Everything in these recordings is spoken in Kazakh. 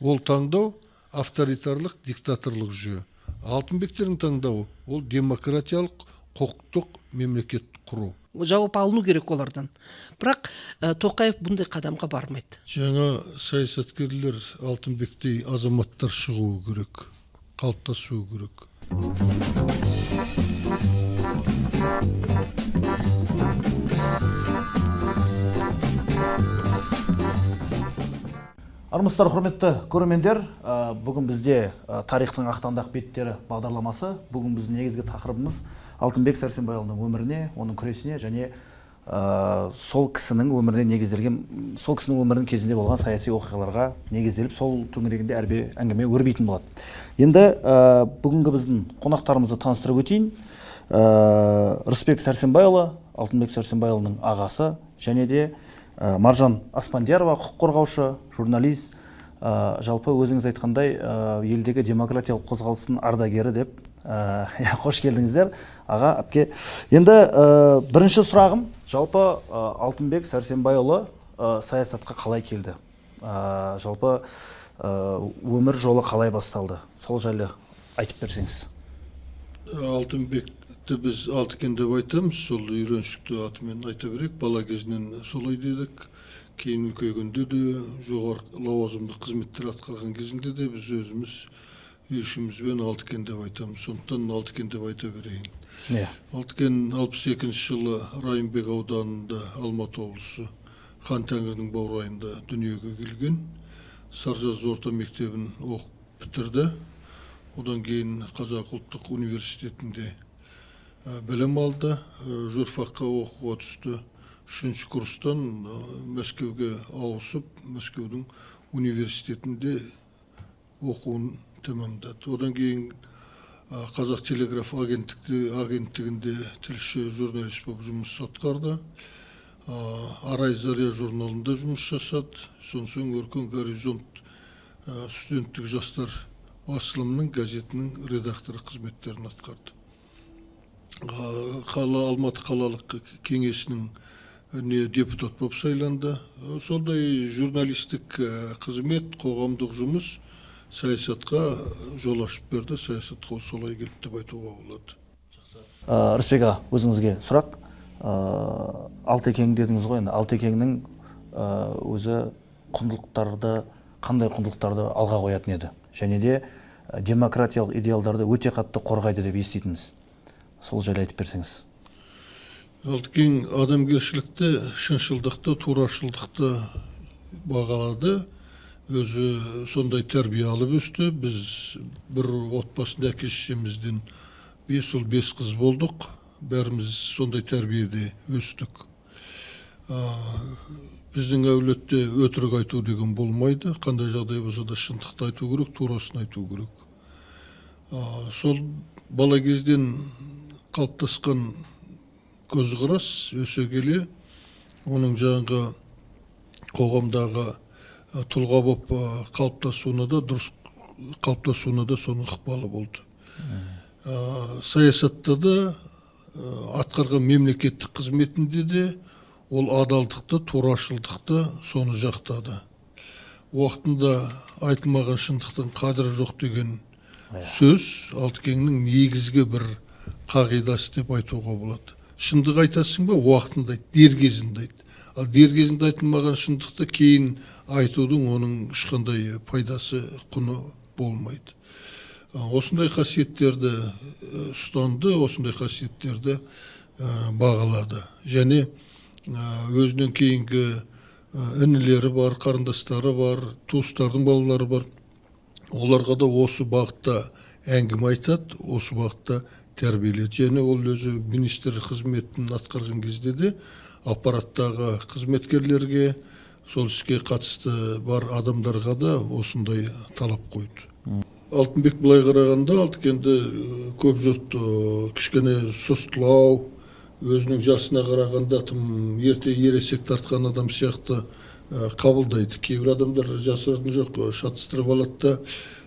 Ол таңдау авторитарлық, диктаторлық жүйе. Алтынбектердің таңдауы ол демократиялық, құқықтық мемлекет құру. Жауап алыну керек олардан. Бірақ Тоқаев бұндай қадамға бармайды. Жаңа саясаткерлер, Алтынбектей азаматтар шығуы керек, қалыптасуы керек. Армысыздар, құрметті көрермендер, бүгін бізде тарихтың ақтаңдақ беттері бағдарламасы. Бүгін біздің негізгі тақырыбымыз Алтынбек Сәрсенбайұлының өміріне, оның күресіне және сол кісінің өміріне негізделген, сол кісінің өмірінің кезінде болған саяси оқиғаларға негізделіп, сол төңірегінде әрбе әңгіме өрбитін болады. Енді бүгінгі біздің қонақтарымызды таныстырып өтейін. Рысбек Сәрсенбайұлы, Алтынбек Сәрсенбайұлының ағасы, және де Маржан Аспандиярова, құқық қорғаушы, журналист, жалпы өзіңіз айтқандай, елдегі демократиялық қозғалыстың ардагері деп. Қош келдіңіздер, аға, әпке. Енді бірінші сұрағым, жалпы Алтынбек Сәрсенбайұлы саясатқа қалай келді? Жалпы өмір жолы қалай басталды? Сол жайлы айтып берсеңіз. Алтынбекті біз Алтыкен деп айтамыз, сол үйреншікті атымен айта берейік. Бала кезінен солай дедік. Кейін үлкейгенде де, жоғары лауазымды қызметтер атқарған кезінде де біз өзіміз үй ішімізбен Алтыкен деп айтамыз. Сондықтан Алтыкен деп айта берейін. Алтыкен 62 жылы Райымбек ауданында, Алматы облысы, Хан Тәңірінің баурайында дүниеге келген. Саржаз орта мектебін оқып бітірді. Одан кейін Қазақ ұлттық университетінде білім алды, журфакқа оқуға түсті. Үшінші курстан Мәскеуге ауысып, Мәскеудің университетінде оқуын тәмамдады. Одан кейін Қазақ телеграф агенттігінде тілші, журналист болып жұмыс атқарды. Арай Заря журналында жұмыс жасады. Сонан соң Өркен Горизонт студенттік жастар басылымының, газетінің редакторы қызметтерін атқарды. Қала Алматы қалалық кеңесінің не депутат болып сайланды. Сондай журналистік қызмет, қоғамдық жұмыс саясатқа жол ашып берді. Саясатқа ол солай келді деп айтуға болады. Рысбек аға, өзіңізге сұрақ. Алтекең дедіңіз ғой, енді Алтекеңнің өзі құндылықтарды, қандай құндылықтарды алға қоятын еді? Және де демократиялық идеалдарды өте қатты қорғайды деп еститінбіз. Сол жайлы айтып берсеңіз. Алтекең адамгершілікті, шыншылдықты, турашылдықты бағалады. Өзі сондай тәрбие алып өсті. Біз бір отбасында әке шешемізден бес ұл, бес қыз болдық. Бәріміз сондай тәрбиеде өстік. Біздің әулетте өтірік айту деген болмайды. Қандай жағдай болса да шындықты айту керек, турасын айту керек. Сол бала кезден қалыптасқан көзқарас өсе келе оның жаңағы қоғамдағы тұлға болып қалыптасуына да, дұрыс қалыптасуына да соның ықпалы болды. Саясатта да, атқарған мемлекеттік қызметінде де ол адалдықты, турашылдықты, соны жақтады. Уақытында айтылмаған шындықтың қадірі жоқ деген сөз Алтыкеңнің негізгі бір қағидасы деп айтуға болады. Шындық айтасың ба, уақытында айт, дер кезінде айт. Ал дер кезінде айтылмаған шындықты кейін айтудың оның ешқандай пайдасы, құны болмайды. Осындай қасиеттерді ұстанды, осындай қасиеттерді бағалады. Және өзінен кейінгі інілері бар, қарындастары бар, туыстардың балалары бар. Оларға да осы бағытта әңгіме айтады, осы бағытта тәрбиелейді. Және ол өзі министр қызметін атқарған кезде де аппараттағы қызметкерлерге, сол іске қатысты бар адамдарға да осындай талап қойды. Алтынбек былай қарағанда, Алтыкенді көп жұрт кішкене сұстылау, өзінің жасына қарағанда тым ерте ересек тартқан адам сияқты қабылдайды. Кейбір адамдар, жасыратын жоқ, шатыстырып алады да,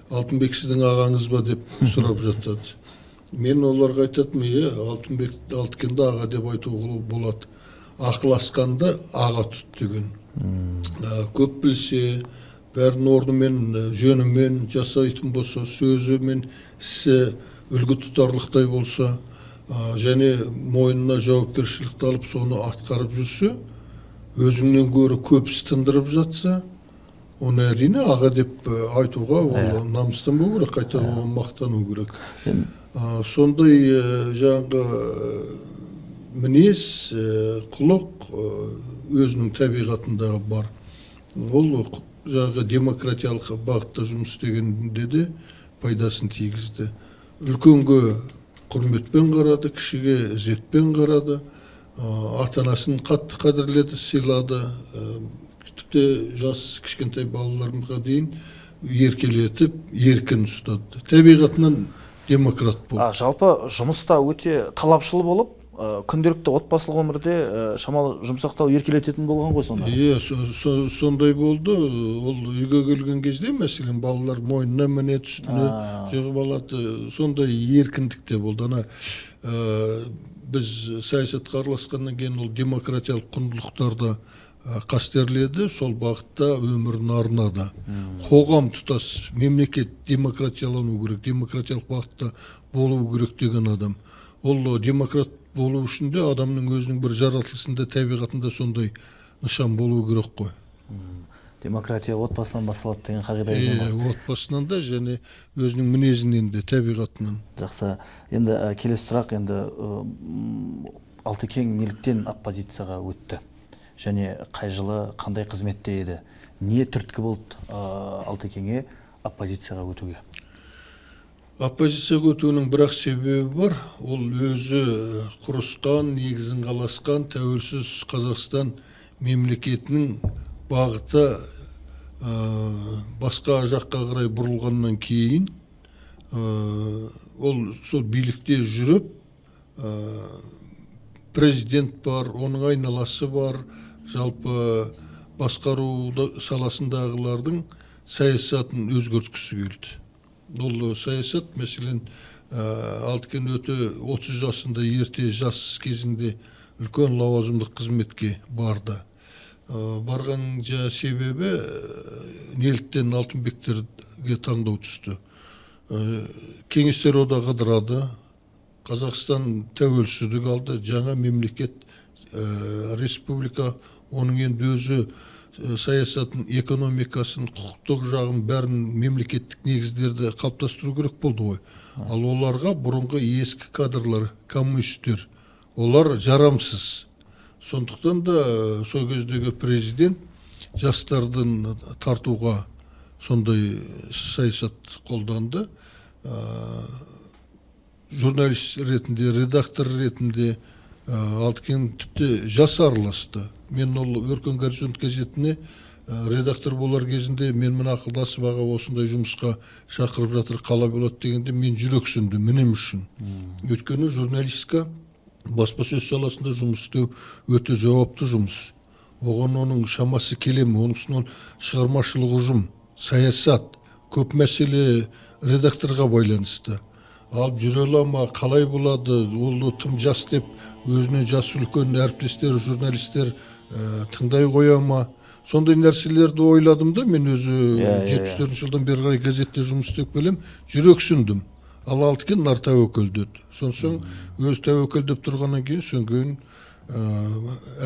Алтынбек сіздің ағаңыз ба деп сұрап жатады. Мен оларға айтатынмын: иә, Алтынбек, Алтыкенді аға деп айтуға болады. Ақыл асқанды аға тұт деген. Көп білсе, Бәрін орнымен, жөнімен жасайтын болса, сөзі мен ісі үлгі тұтарлықтай болса, және мойнына жауапкершілікті алып соны атқарып жүрсе, өзіңнен гөрі көп іс тындырып жатса, оны әрине аға деп айтуға ол намыстанбау керек, қайта мақтану керек. Сондай жаңағы мінез, құлық өзінің табиғатында бар. Ол жаңағы демократиялық бағытта жұмыс істегенде де пайдасын тигізді. Үлкенге құрметпен қарады, кішіге ізетпен қарады, ата-анасын қатты қадірледі, сыйлады, тіпті жас кішкентай балаларға дейін еркелетіп, еркін ұстады. Табиғатынан демократ болды. Жалпы жұмыста өте талапшыл болып, күнделікті отбасылық өмірде шамалы жұмсақтау, еркелететін болған ғой сонда. Иә, сондай болды. Ол үйге келген кезде, мәселен, балалар мойнына мінеді, үстіне жығып алады. Сондай еркіндік те болды. Ана біз саясатқа араласқаннан кейін ол демократиялық құндылықтарды қастерледі, сол бағытта өмірін арнады. Қоғам тұтас мемлекет демократиялану керек, демократиялық бағытта болу керек деген адам. Ол демократ болу үшін де адамның өзінің бір жаратылысында, табиғатында сондай нышан болу керек қой. Демократия отбасынан басталады деген қағида екен ғой. Отбасынан да және өзінің мінезінен де, табиғатынан. Жақсы. Енді келесі сұрақ, енді Алтекең неліктен оппозицияға өтті? Және қай жылы қандай қызметте еді? Не түрткі болды Алтекеңе оппозицияға өтуге? Оппозицияға өтуінің бір-ақ себебі бар. Ол өзі құрысқан, негізін қаласқан тәуелсіз Қазақстан мемлекетінің бағыты басқа жаққа қарай бұрылғаннан кейін, ол сол билікте жүріп, президент бар, оның айналасы бар, жалпы басқару саласындағылардың саясатын өзгерткісі келді. Ол саясат, мәселен, Алтыкен өте 30 жасында, ерте жас кезінде үлкен лауазымдық қызметке барды. Барған себебі, неліктен Алтынбектерге таңдау түсті. Кеңестер одағы ыдырады, Қазақстан тәуелсіздік алды, жаңа мемлекет, республика, оның енді өзі саясатын, экономикасын, құқықтық жағын бәрін мемлекеттік негіздерді қалыптастыру керек болды ғой. Ал оларға бұрынғы ескі кадрлар, коммунистер, олар жарамсыз. Сондықтан да сол кездегі президент жастардың тартуға сондай саясат қолданды. Журналист ретінде, редактор ретінде Алтыкен тіпті жас араласты. Мен ол Өркен Горизонт газетіне редактор болар кезінде менімен ақылдасып, аға осындай жұмысқа шақырып жатыр, қалай болады дегенде мен жүрексіндім мінім үшін. Өйткені журналистика, баспасөз саласында жұмыс істеу өте жауапты жұмыс. Оған оның шамасы келе ме? Оның үстіне ол шығармашылық ұжым, саясат, көп мәселе редакторға байланысты. Алып жүре ала ма, қалай болады, ол тым жас деп өзінен жасы үлкен әріптестер, журналистер тыңдай қоя ма? Сондай нәрселерді ойладым да, мен өзі 74 жылдан бері қарай газетте жұмыс істеп келем, жүрексіндім. Ал Алтыкен нар тәуекел деді. Сонсоң өзі тәуекел деп тұрғаннан кейін, содан кейін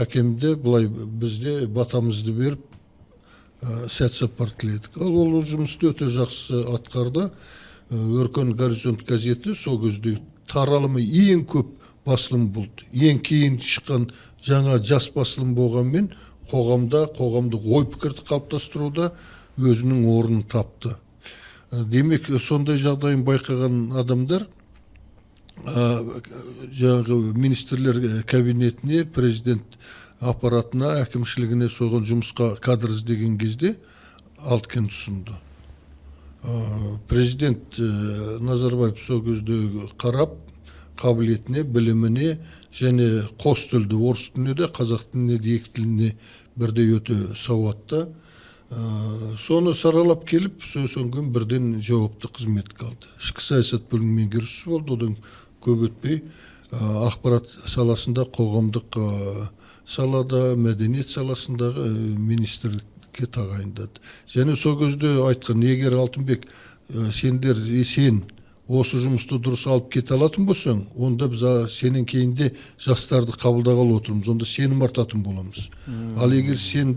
әкем де былай бізде батамызды беріп, сәт сапар тіледік. Ал ол жұмысты өте жақсы атқарды. Өркен Горизонт газеті сол кезде таралымы ең көп басылым болды. Ең кейін шыққан жаңа жас басылым болғанмен қоғамда қоғамдық ой пікірді қалыптастыруда өзінің орнын тапты. Демек, сондай жағдайын байқаған адамдар жаңағы министрлер кабинетіне, президент аппаратына, әкімшілігіне соған жұмысқа кадр іздеген кезде Алтыкен ұсынды. Президент Назарбаев сол кезде қарап, қабілетіне, біліміне және қос тілді, орыс тіліне де, қазақ тіліне де, екі тіліне бірдей өте сауатты. Соны саралап келіп, содан кейін бірден жауапты қызметке алды. Ішкі саясат бөлімінің меңгерушісі болды, одан көп өтпей ақпарат саласында, қоғамдық салада, мәдениет саласындағы министрлік Президенттікке тағайындады. Және сол кезде айтқан: егер, Алтынбек, сендер, сен осы жұмысты дұрыс алып кете алатын болсаң, онда біз сенен кейін де жастарды қабылдағалы отырмыз, онда сенім артатын боламыз. Ал егер сен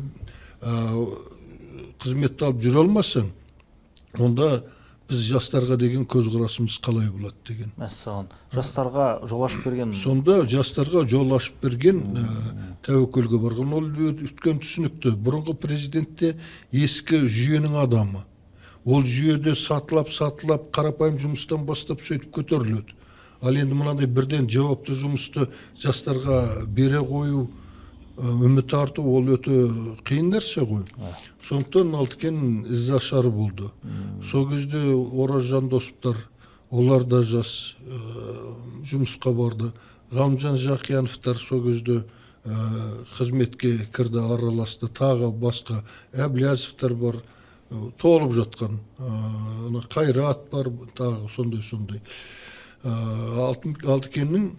қызметті алып жүре алмасаң, онда біз жастарға деген көзқарасымыз қалай болады деген. Мәссаған, жастарға жол ашып берген. Сонда жастарға жол ашып берген, тәуекелге барған. Ол өткен түсінікті, бұрынғы президент те ескі жүйенің адамы. Ол жүйеде сатылап сатылап, қарапайым жұмыстан бастап, сөйтіп көтеріледі. Ал енді мынандай бірден жауапты жұмысты жастарға бере қою, үміт арту, ол өте қиын нәрсе ғой. Сондықтан Алтыкен ізашар болды. Сол кезде Ораз Жандосовтар, олар да жас, жұмысқа барды. Ғалымжан Жақияновтар сол кезде қызметке кірді, араласты. Тағы басқа Әблязовтар бар, толып жатқан, ана Қайрат бар, тағы сондай сондай. Алтыкеннің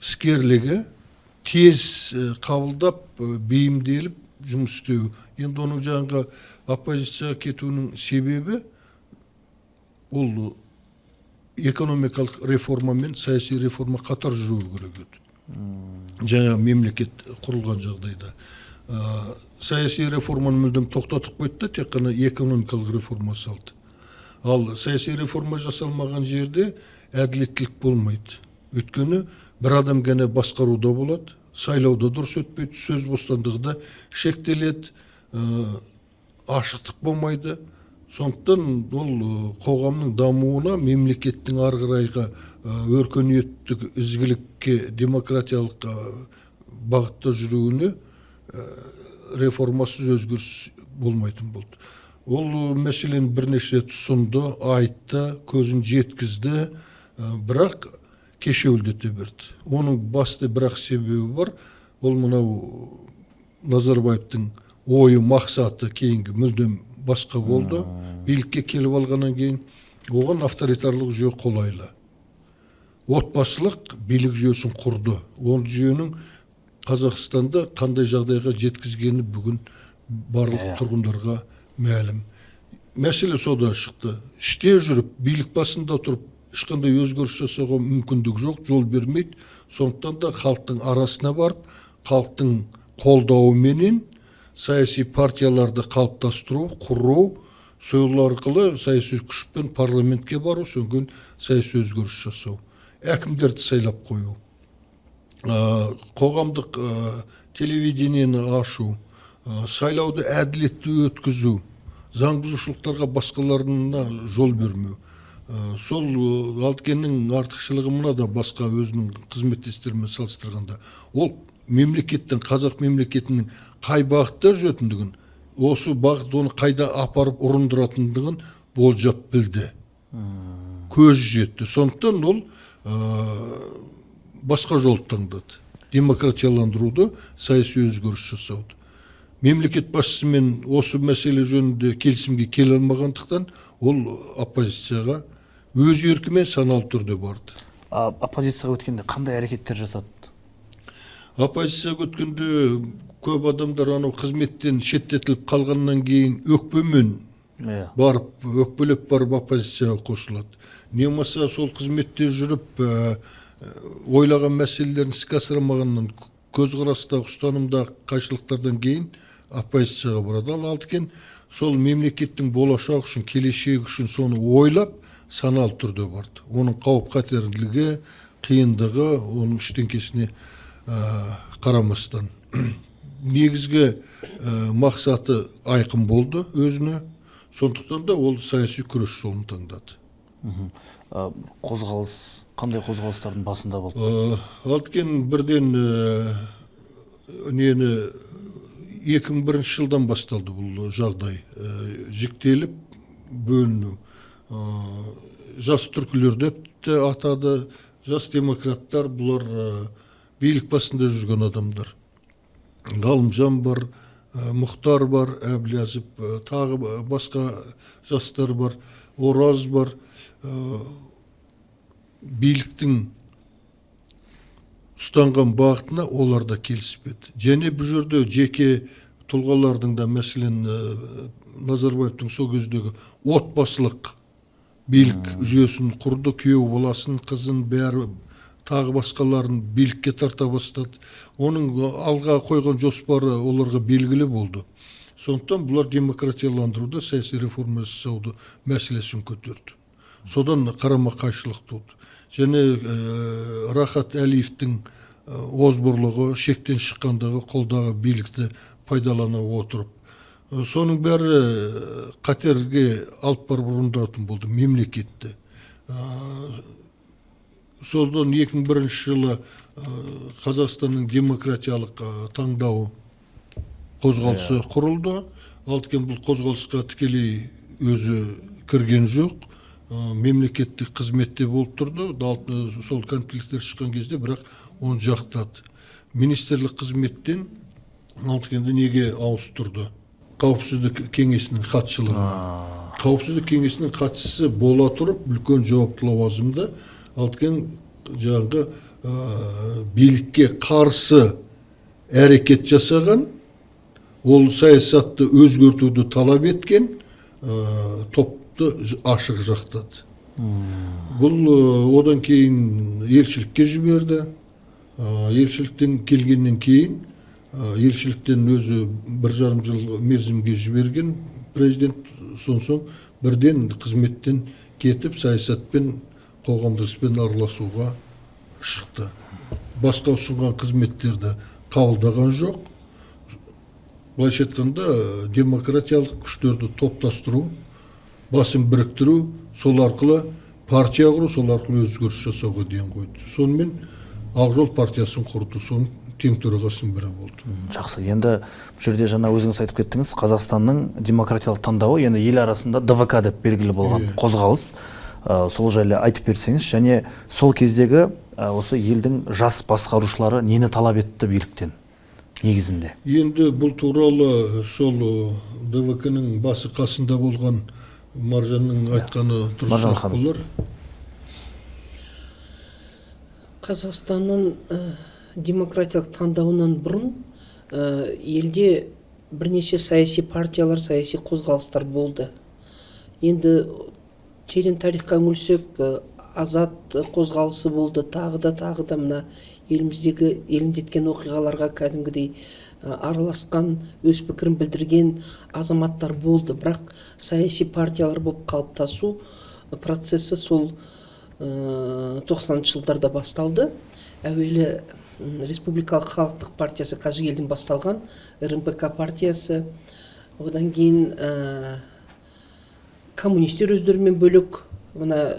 іскерлігі, тез қабылдап, бейімделіп жұмыс істеу. Енді оның жаңағы оппозицияға кетуінің себебі, ол экономикалық реформа мен саяси реформа қатар жүруі керек еді. Жаңа мемлекет құрылған жағдайда саяси реформаны мүлдем тоқтатып қойды да, тек қана экономикалық реформа салды. Ал саяси реформа жасалмаған жерде әділеттілік болмайды, өйткені бір адам ғана басқаруда болады, сайлауда дұрыс өтпейді, сөз бостандығы да шектеледі, ашықтық болмайды. Сондықтан ол қоғамның дамуына, мемлекеттің ары қарайғы өркениеттік ізгілікке, демократиялық бағытта жүруіне реформасыз өзгеріс болмайтын болды. Ол мәселені бірнеше рет ұсынды, айтты, көзін жеткізді, бірақ кешеуілдете берді. Оның басты бірақ себебі бар: ол мынау Назарбаевтың ойы, мақсаты кейінгі мүлдем басқа болды. Билікке келіп алғаннан кейін оған авторитарлық жүйе қолайлы, отбасылық билік жүйесін құрды. Ол жүйенің Қазақстанда қандай жағдайға жеткізгені бүгін барлық тұрғындарға мәлім. Мәселе содан шықты: іште жүріп, билік басында тұрып, ешқандай өзгеріс жасауға мүмкіндік жоқ, жол бермейді. Сондықтан да халықтың арасына барып, халықтың қолдауыменен саяси партияларды қалыптастыру, құру, сол арқылы саяси күшпен парламентке бару, содан кейін саяси өзгеріс жасау, әкімдерді сайлап қою, қоғамдық телевидениені ашу, сайлауды әділетті өткізу, заң бұзушылықтарға, басқаларына жол бермеу. Сол Алтыкеннің артықшылығы мынада: басқа өзінің қызметтестерімен салыстырғанда, ол мемлекеттің, қазақ мемлекетінің қай бағытта жүретіндігін, осы бағыт оны қайда апарып ұрындыратындығын болжап білді, көзі жетті. Сондықтан ол басқа жолды таңдады: демократияландыруды, саяси өзгеріс жасауды. Мемлекет басшысымен осы мәселе жөнінде келісімге келе алмағандықтан, ол оппозицияға өз еркімен, саналы түрде барды. А оппозицияға өткенде қандай әрекеттер жасады? Оппозицияға өткенде көп адамдар анау қызметтен шеттетіліп қалғаннан кейін өкпемен барып, өкпелеп барып оппозицияға қосылады. Не болмаса сол қызметте жүріп, ойлаған мәселелерін іске асыра алмағаннан, көзқарастағы, ұстанымдағы қайшылықтардан кейін оппозицияға барады. Ал Алтыкен сол мемлекеттің болашағы үшін, келешегі үшін соны ойлап, саналы түрде барды. Оның қауіп қатерлігі, қиындығы, оның ештеңкесіне қарамастан, негізгі мақсаты айқын болды өзіне. Сондықтан да ол саяси күрес жолын таңдады. Қозғалыс, қандай қозғалыстардың басында болды? Алтыкен бірден нені, 2001 жылдан басталды бұл жағдай, жіктеліп бөліну. Жас түркілер деп те атады, жас демократтар. Бұлар билік басында жүрген адамдар: Ғалымжан бар, Мұхтар бар, Әблязов, тағы басқа жастар бар, Ораз бар. Биліктің ұстанған бағытына олар да келіспеді. Және бұл жерде жеке Тұлғалардың да, мәселен, Назарбаевтың сол кездегі отбасылық билік жүйесін құрды, күйеу баласын, қызын, бәрі тағы басқаларын билікке тарта бастады. Оның алға қойған жоспары оларға белгілі болды. Сондықтан бұлар демократияландыруды, саяси реформа жасауды мәселесін көтерді. Содан қарама қайшылық туды. Және Рахат Әлиевтің озбырлығы, шектен шыққандығы, қолдағы билікті пайдалана отырып, соның бәрі қатерге алып барып ұрындыратын болды мемлекетті. Содан 2001 жылы Қазақстанның демократиялық таңдауы қозғалысы құрылды. Алтыкен бұл қозғалысқа тікелей өзі кірген жоқ, мемлекеттік қызметте болып тұрды. Сол конфликттер шыққан кезде, бірақ оны жақтады. Министрлік қызметтен Алтыкенді неге ауыстырды? Қауіпсіздік кеңесінің хатшылығына. Қауіпсіздік кеңесінің хатшысы бола тұрып, үлкен жауапты лауазымда, Алтыкен жаңағы билікке қарсы әрекет жасаған, ол саясатты өзгертуді талап еткен топты ашық жақтады. Бұл одан кейін елшілікке жіберді. Елшіліктен келгеннен кейін, елшіліктен өзі 1,5 жыл мерзімге жіберген президент, соң бірден қызметтен кетіп, саясатпен, қоғамдық іспен араласуға шықты. Басқа ұсынған қызметтерді қабылдаған жоқ. Былайша айтқанда, демократиялық күштерді топтастыру, басын біріктіру, сол арқылы партия құру, сол арқылы өзгеріс жасауға ден қойды. Сонымен Ақ жол партиясын құрды, соның тең төрағасының бірі болды. Жақсы. Енді бұл жерде жаңа өзіңіз айтып кеттіңіз, Қазақстанның демократиялық таңдауы, енді ел арасында ДВК деп белгілі болған қозғалыс. Сол жайлы айтып берсеңіз және сол кездегі осы елдің жас басқарушылары нені талап етті биліктен негізінде? Енді бұл туралы сол ДВК ның басы қасында болған Маржанның айтқаны Маржан дұрысырақ ханым. болар. Қазақстанның демократиялық таңдауынан бұрын елде бірнеше саяси партиялар, саяси қозғалыстар болды. Енді терең тарихқа үңілсек, азат қозғалысы болды, тағы да, тағы да мына еліміздегі елеңдеткен оқиғаларға кәдімгідей араласқан, өз пікірін білдірген азаматтар болды. Бірақ саяси партиялар болып қалыптасу процесі сол 90-жылдарда басталды. Әуелі Республикалық халықтық партиясы, Қажыгелдин басталған РНПК партиясы, одан кейін коммунистер өздерімен бөлек. Мына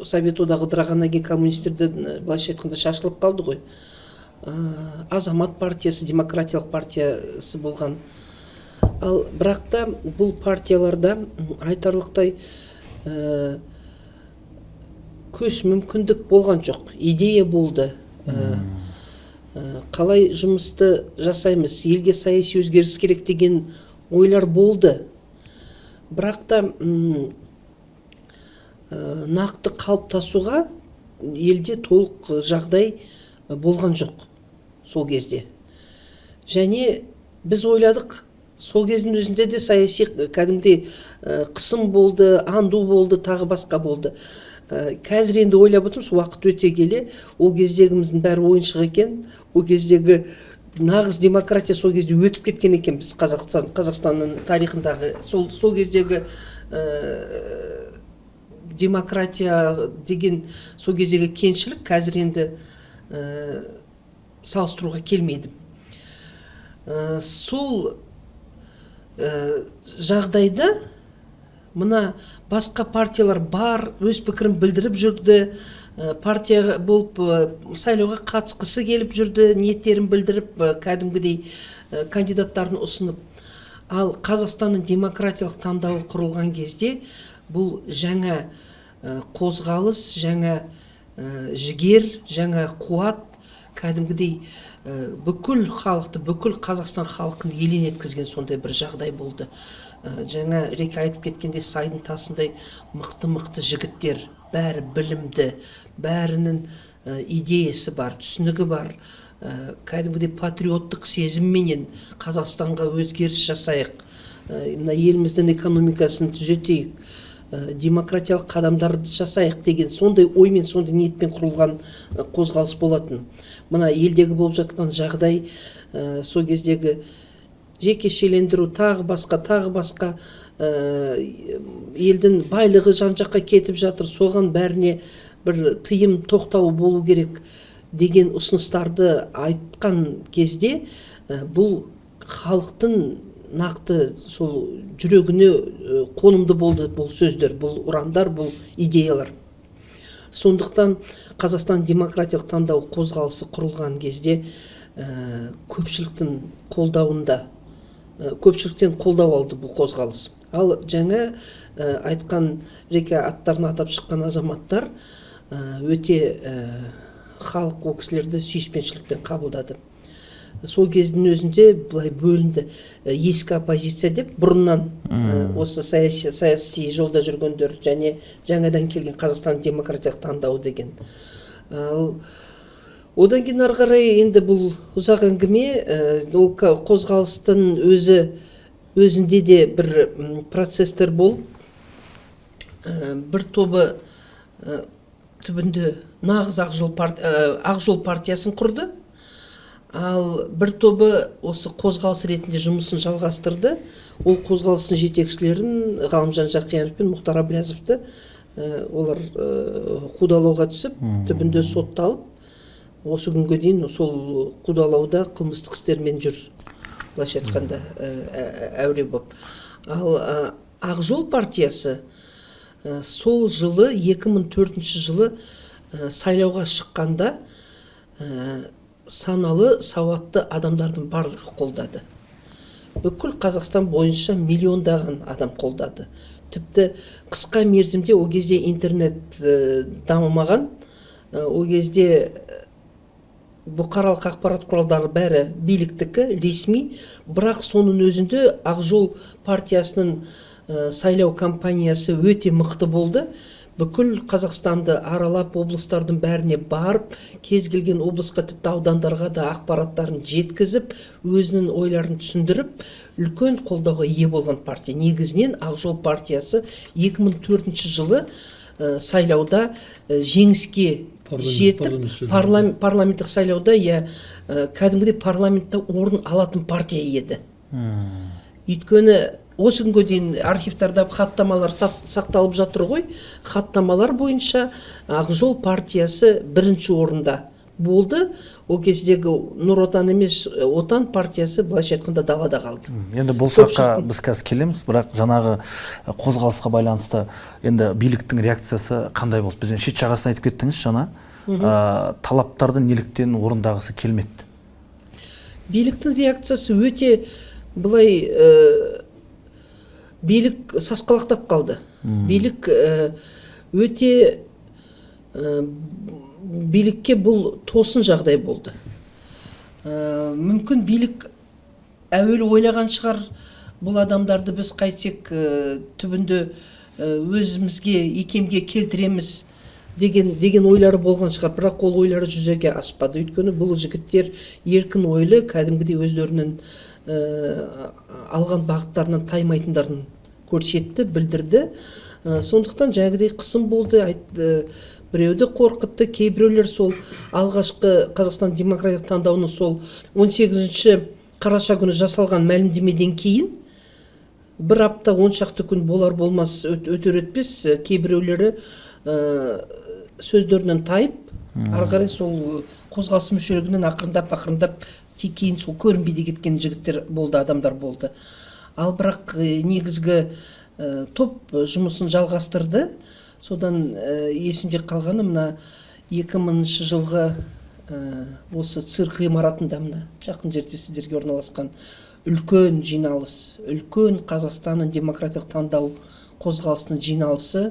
Совет одағы ыдырағаннан кейін коммунистерді, былайша айтқанда, шашылып қалды ғой. Азамат партиясы, демократиялық партиясы болған. Ал бірақ та бұл партияларда айтарлықтай көш мүмкіндік болған жоқ. Идея болды. Қалай жұмысты жасаймыз, елге саяси өзгеріс керек деген ойлар болды. Бірақ та нақты қалыптасуға елде толық жағдай болған жоқ сол кезде. Және біз ойладық, сол кездің өзінде де саяси кәдімгідей қысым болды, аңду болды, тағы басқа болды. Қазір енді ойлап отырмыз, уақыт өте келе, ол кездегіміздің бәрі ойыншық екен, ол кездегі нағыз демократия сол кезде өтіп кеткен екен. Біз Қазақстанның тарихындағы сол кездегі демократия деген сол кездегі кеңшілік қазір енді салыстыруға келмейді. Сол жағдайда мына басқа партиялар бар, өз пікірін білдіріп жүрді, партия болып сайлауға қатысқысы келіп жүрді, ниеттерін білдіріп, кәдімгідей кандидаттарын ұсынып. Ал Қазақстанның демократиялық таңдауы құрылған кезде бұл жаңа қозғалыс, жаңа жігер, жаңа қуат кәдімгідей бүкіл халықты, бүкіл Қазақстан халқын елең еткізген сондай бір жағдай болды. Жаңа Реке айтып кеткендей, сайдың тасындай мықты мықты жігіттер, бәрі білімді, бәрінің идеясы бар, түсінігі бар. Кәдімгідей патриоттық сезімменен Қазақстанға өзгеріс жасайық, мына еліміздің экономикасын түзетейік, демократиялық қадамдарды жасайық деген сондай оймен, сондай ниетпен құрылған қозғалыс болатын. Мына елдегі болып жатқан жағдай, сол кездегі жекешелендіру, тағы басқа, тағы басқа, елдің байлығы жан жаққа кетіп жатыр, соған бәріне бір тыйым, тоқтау болу керек деген ұсыныстарды айтқан кезде, бұл халықтың нақты сол жүрегіне қонымды болды бұл сөздер, бұл ұрандар, бұл идеялар. Сондықтан Қазақстан демократиялық таңдау қозғалысы құрылған кезде көпшіліктің қолдауында, көпшіліктен қолдау алды бұл қозғалыс. Ал жаңа айтқан, жеке аттарын атап шыққан азаматтар, өте халық ол кісілерді сүйіспеншілікпен қабылдады. Сол кездің өзінде былай бөлінді: ескі оппозиция деп бұрыннан осы саяси жолда жүргендер және жаңадан келген Қазақстан демократиялық таңдау деген. Ал одан кейін ары қарай енді бұл ұзақ әңгіме. Ол қозғалыстың өзі өзінде де бір процесстер болып, бір тобы түбінде нағыз Ақ жол партиясын құрды, ал бір тобы осы қозғалыс ретінде жұмысын жалғастырды. Ол қозғалыстың жетекшілерін, Ғалымжан Жақиянов пен Мұхтар Әблязовты, олар қудалауға түсіп, түбінде сотталып, осы күнге дейін сол қудалауда қылмыстық істермен жүр, былайша айтқанда, әуре болып. Ал Ақ жол партиясы сол жылы, 2004 жылы сайлауға шыққанда, саналы, сауатты адамдардың барлығы қолдады. Бүкіл Қазақстан бойынша миллиондаған адам қолдады. Тіпті қысқа мерзімде, ол кезде интернет дамымаған, ол кезде бұқаралық ақпарат құралдары бәрі биліктікі, ресми, бірақ соның өзінде Ақ жол партиясының сайлау кампаниясы өте мықты болды. Бүкіл Қазақстанды аралап, облыстардың бәріне барып, кез келген облысқа, тіпті аудандарға да ақпараттарын жеткізіп, өзінің ойларын түсіндіріп, үлкен қолдауға ие болған партия. Негізінен Ақ жол партиясы 2004 жылы сайлауда жеңіске жетіп, парламент сайлауында. Парламенттік сайлауда, иә, кәдімгідей парламентте орын алатын партия еді. Өйткені осы күнге дейін архивтарда хаттамалар сақталып жатыр ғой. Хаттамалар бойынша Ақ жол партиясы бірінші орында болды. Ол кездегі Нұр Отан емес, Отан партиясы, былайша айтқанда, далада қалды. Енді бұл сұраққа Көпшіліктің- біз қазір келеміз, бірақ жаңағы қозғалысқа байланысты енді биліктің реакциясы қандай болды? Біз енді шет жағасын айтып кеттіңіз жаңа. Талаптарды неліктен орындағысы келмеді? Биліктің реакциясы өте былай, билік сасқалақтап қалды. Билік өте, билікке бұл тосын жағдай болды. Мүмкін, билік әуелі ойлаған шығар, бұл адамдарды біз қайтсек, түбінде өзімізге икемге келтіреміз деген ойлары болған шығар. Бірақ ол ойлары жүзеге аспады, өйткені бұл жігіттер еркін ойлы, кәдімгідей өздерінің алған бағыттарынан таймайтындарын көрсетті, білдірді. Сондықтан жаңағыдай қысым болды, айтты, біреуді қорқытты. Кейбіреулер сол алғашқы Қазақстан демократиялық таңдауының сол 18 қараша күні жасалған мәлімдемеден кейін бір апта, 10 шақты күн болар болмас, өтер өтпес кейбіреулері сөздерінен тайып, ары қарай сол қозғалыс мүшелігінен ақырындап ақырындап кейін сол көрінбей де кеткен жігіттер болды, адамдар болды. Ал бірақ негізгі топ жұмысын жалғастырды. Содан есімде қалғаны, мына 2000 жылғы осы цирк ғимаратында, мына жақын жерде сіздерге орналасқан, үлкен жиналыс, үлкен Қазақстанның демократиялық таңдау қозғалысының жиналысы.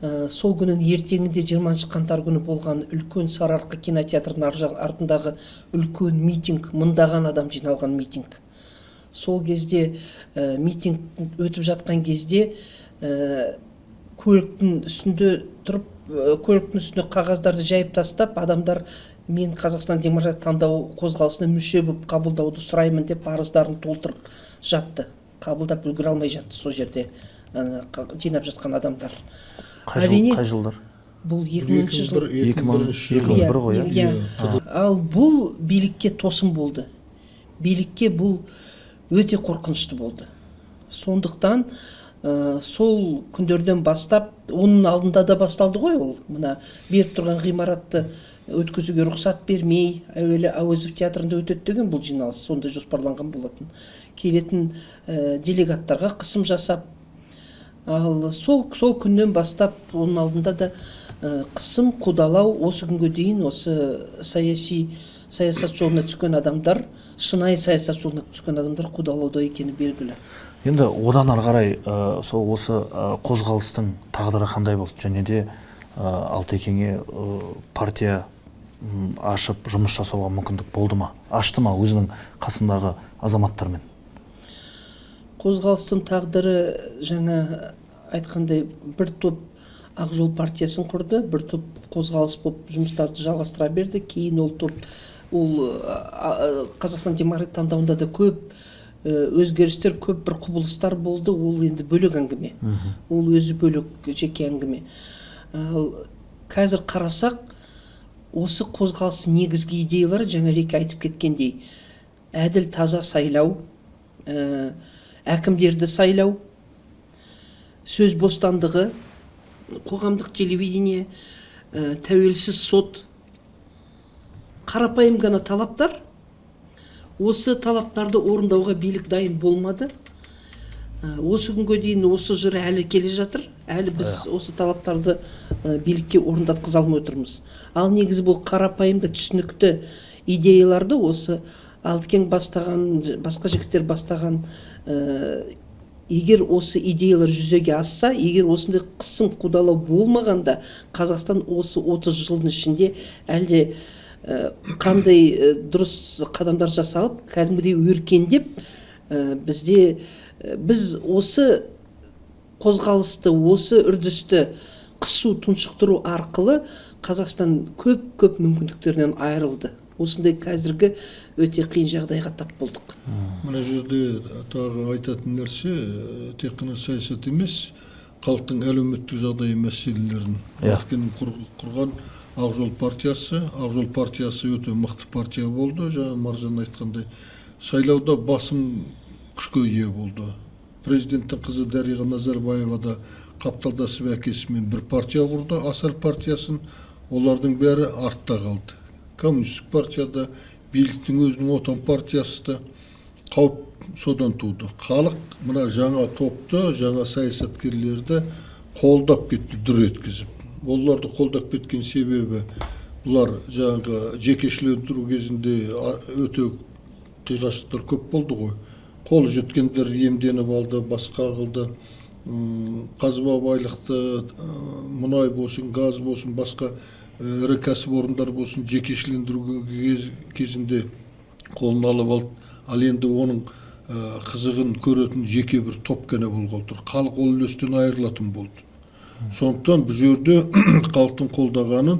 Сол күннің ертеңінде, 20 қаңтар күні болған үлкен Сарыарқа кинотеатрының ар жақ артындағы үлкен митинг, мыңдаған адам жиналған митинг. Сол кезде, митинг өтіп жатқан кезде, Көліктің үстінде тұрып, көліктің үстіне қағаздарды жайып тастап, адамдар «Мен Қазақстан демократиялық таңдау қозғалысына мүше болып қабылдауды сұраймын» деп арыздарын толтырып жатты, қабылдап үлгере алмай жатты сол жерде ана жинап жатқан адамдар. Қай жыл, Әрине. қай жылдар? Бұл 2000 жыл. 2001 жыл. 2001 ғой, иә? Иә. Ал бұл билікке тосын болды, билікке бұл өте қорқынышты болды. Сондықтан сол күндерден бастап, оның алдында да басталды ғой ол, мына беріп тұрған ғимаратты өткізуге рұқсат бермей, әуелі Әуезов театрында өтеді деген бұл жиналыс, сондай жоспарланған болатын, келетін делегаттарға қысым жасап. Ал сол күннен бастап, оның алдында да қысым, қудалау осы күнге дейін. Осы саясат жолына түскен адамдар, шынайы саясат жолына түскен адамдар қудалауда екені белгілі. Енді одан ары қарай сол осы қозғалыстың тағдыры қандай болды және де Алтекеңе партия ашып жұмыс жасауға мүмкіндік болды ма, ашты ма өзінің қасындағы азаматтармен? Қозғалыстың тағдыры, жаңа айтқандай, бір топ Ақ жол партиясын құрды, бір топ қозғалыс болып жұмыстарды жалғастыра берді. Кейін ол топ, ол Қазақстан демократиялық таңдауында да көп өзгерістер, көп бір құбылыстар болды. Ол енді бөлек әңгіме, ол өзі бөлек жеке әңгіме. Ал қазір қарасақ, осы қозғалыстың негізгі идеялары, жаңа Реке айтып кеткендей, әділ, таза сайлау, әкімдерді сайлау, сөз бостандығы, қоғамдық телевидение, тәуелсіз сот, қарапайым ғана талаптар. Осы талаптарды орындауға билік дайын болмады. Осы күнге дейін осы жыр әлі келе жатыр, әлі біз осы талаптарды билікке орындатқыза алмай отырмыз. Ал негізі бұл қарапайым да түсінікті идеяларды осы Алтыкең бастаған, басқа жігіттер бастаған, егер осы идеялар жүзеге асса, егер осындай қысым, қудалау болмағанда, Қазақстан осы 30 жылдың ішінде әлде қандай дұрыс қадамдар жасалып, кәдімгідей өркендеп, бізде біз осы қозғалысты, осы үрдісті қысу, тұншықтыру арқылы Қазақстан көп көп мүмкіндіктерінен айырылды. Осындай қазіргі өте қиын жағдайға тап болдық. Мына жерде тағы айтатын нәрсе, тек қана саясат емес, халықтың әлеуметтік жағдайы мәселелерін. Өйткені құрған Ақ жол партиясы, Ақ жол партиясы өте мықты партия болды. Жаңа Маржан айтқандай, сайлауда басым күшке ие болды. Президенттің қызы Дариға Назарбаева да қапталдасып әкесімен бір партия құрды, Асар партиясын. Олардың бәрі артта қалды. Коммунистік партияда, биліктің өзінің Отан партиясы да. Қауіп содан туды. Халық мына жаңа топты, жаңа саясаткерлерді қолдап кетті дүр еткізіп. Оларды қолдап кеткен себебі, бұлар жаңағы жекешелендіру кезінде өте қиғаштықтар көп болды ғой. Қолы жеткендер иемденіп алды, басқа қылды. Қазба байлықты, мұнай болсын, газ болсын, басқа ірі кәсіпорындар болсын, жекешелендіру кезінде қолына алып алды. Ал енді оның қызығын көретін жеке бір топ қана болғалы тұр. Халық ол үлестен айырылатын болды. Сондықтан бұл жерде халықтың қолдағаны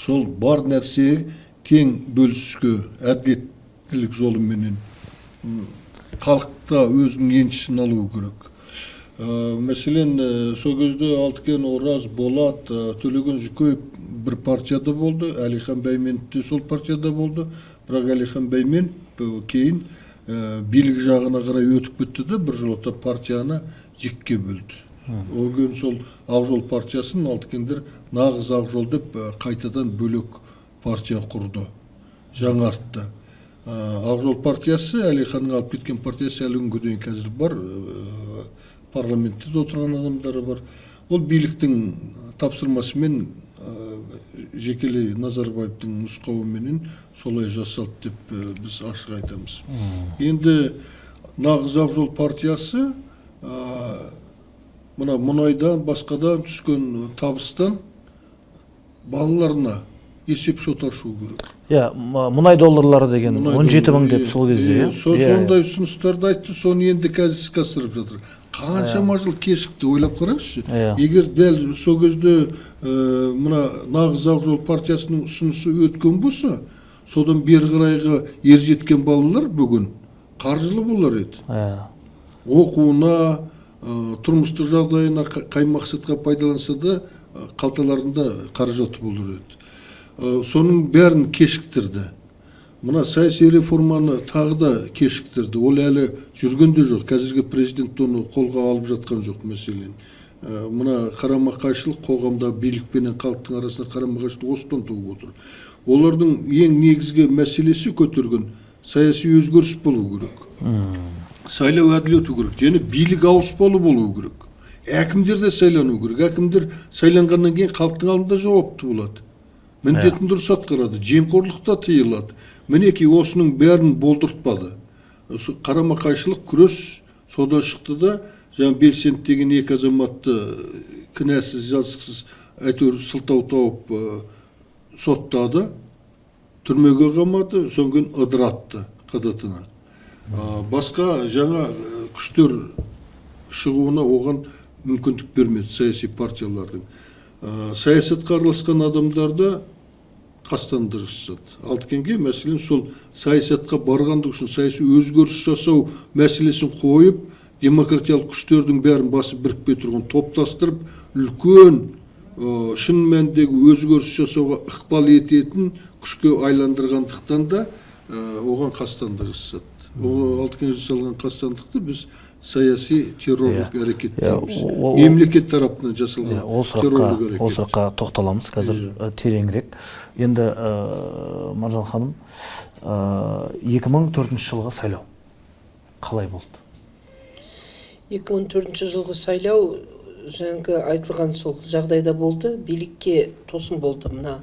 сол бар нәрсе тең бөлісуге, әділеттілік жолыменен халық та өзінің еншісін алуы керек. Мәселен, сол кезде Алтыкен Ораз, Болат, Төлеген Жүкеев бір партияда болды, Әлихан Бәйменов те сол партияда болды. Бірақ Әлихан Бәйменов кейін билік жағына қарай өтіп кетті де, біржолата партияны жікке бөлді. Ол кейін сол Ақ жол партиясын Алтыкендер нағыз Ақ жол деп қайтадан бөлек партия құрды, жаңартты. Ақ жол партиясы, Әлиханның алып кеткен партиясы, әлі күнге дейін қазір бар, парламентте де отырған адамдары бар. Ол биліктің тапсырмасымен, жекелей Назарбаевтың нұсқауыменен солай жасалды деп біз ашық айтамыз. Енді нағыз Ақ жол партиясы мына мұнайдан, басқадан түскен табыстан балаларына есеп шот ашу керек. Иә, мұнай долларлары деген Мұнай 17 мың доллары, деп сол кезде, иә, иә? Сондай ұсыныстарды айтты, соны енді қазір іске асырып жатыр. Қаншама жыл кешікті, ойлап қараңызшы. Иә. Егер дәл сол кезде мына нағыз Ақ жол партиясының ұсынысы өткен болса, содан бері қарайғы ержеткен балалар бүгін қаржылы болар еді. Оқуына, тұрмыстық жағдайына қай мақсатқа пайдаланса да, қалталарында қаражаты болар еді. Соның бәрін кешіктірді. Мына саяси реформаны тағы да кешіктірді. Ол әлі жүрген де жоқ. Қазіргі президент оны қолға алып жатқан жоқ, мәселен. Мына қарама қайшылық қоғамда билік пенен халықтың арасында қарама қайшылық осыдан туып отыр. Олардың ең негізгі мәселесі көтерген саяси өзгеріс болу керек. Сайлау әділ өту керек және билік ауыспалы болу керек. Әкімдер де сайлану керек. Әкімдер сайланғаннан кейін халықтың алдында жауапты болады. Міндетін дұрыс атқарады, жемқорлық та тыйылады. Мінекей, осының бәрін болдыртпады. Осы қарама қайшылық, күрес содан шықты да, жаңа белсенді деген екі азаматты кінәсіз, жазықсыз, әйтеуір сылтау тауып соттады, түрмеге қамады, содан кейін ыдыратты ҚДТ-ны. Басқа жаңа күштер шығуына оған мүмкіндік бермеді саяси партиялардың. Саясатқа араласқан адамдарды қастандық жасады. Алтыкенге, мәселен, сол саясатқа барғандығы үшін саяси өзгеріс жасау мәселесін қойып, демократиялық күштердің бәрін басып бірікпей тұрған топтастырып, үлкен шын мәніндегі өзгеріс жасауға ықпал ететін күшке айландырғандықтан да оған қастандық жасады. Ол Алтыкенге жасалған қастандықты біз саяси террорлық әрекет дейміз. Мемлекет тарапынан жасалған Ол сұраққа террорлық әрекет. Ол сұраққа тоқталамыз қазір тереңірек. Енді Маржан ханым, 2004 жылғы сайлау қалай болды? 2004 жылғы сайлау жаңағы айтылған сол жағдайда болды. Билікке тосын болды мына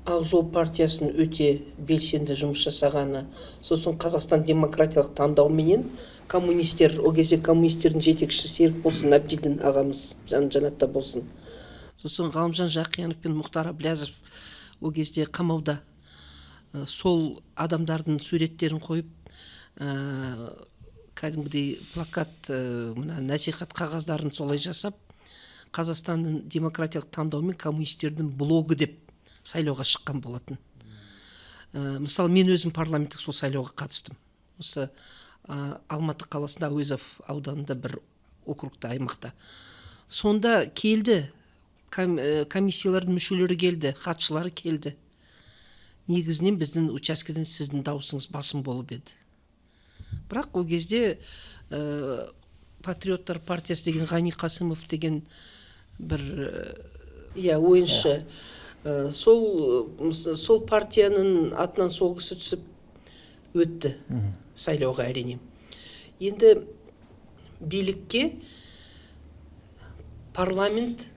Ақ жол партиясының өте белсенді жұмыс жасағаны, сосын Қазақстан демократиялық таңдауменен коммунистер, ол кезде коммунистердің жетекшісі Серікболсын Әбділдин ағамыз, жаны жәннатта болсын, сосын Ғалымжан Жақиянов пен Мұхтар Әблязов ол кезде қамауда. Сол адамдардың суреттерін қойып, кәдімгідей плакат, мына насихат қағаздарын солай жасап, Қазақстанның демократиялық таңдауы мен коммунистердің блогы деп сайлауға шыққан болатын. Мысалы, мен өзім парламенттік сол сайлауға қатыстым. Осы Алматы қаласында, Әуезов ауданында бір округта, аймақта. Сонда келді комиссиялардың мүшелері, келді, хатшылары келді. Негізінен біздің учаскеден сіздің дауысыңыз басым болып еді. Бірақ ол кезде Патриоттар партиясы деген Ғани Қасымов деген бір иә, ойыншы. Сол партияның атынан сол кісі түсіп өтті сайлауға. Әрине, енді билікке парламент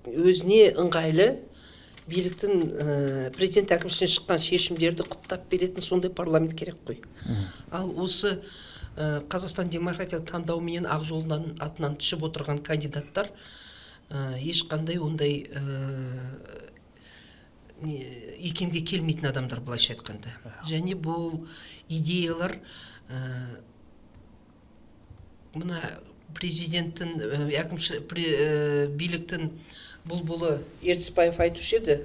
өзіне ыңғайлы биліктің, президент әкімшілігінен шыққан шешімдерді құптап беретін сондай парламент керек қой. Ал осы Қазақстан демократиялық таңдауменен Ақ жолдан атынан түсіп отырған кандидаттар ешқандай ондай икемге келмейтін адамдар, былайша айтқанда. Және бұл идеялар мына президенттің әкімші биліктің бұлбұлы Ертісбаев айтушы еді,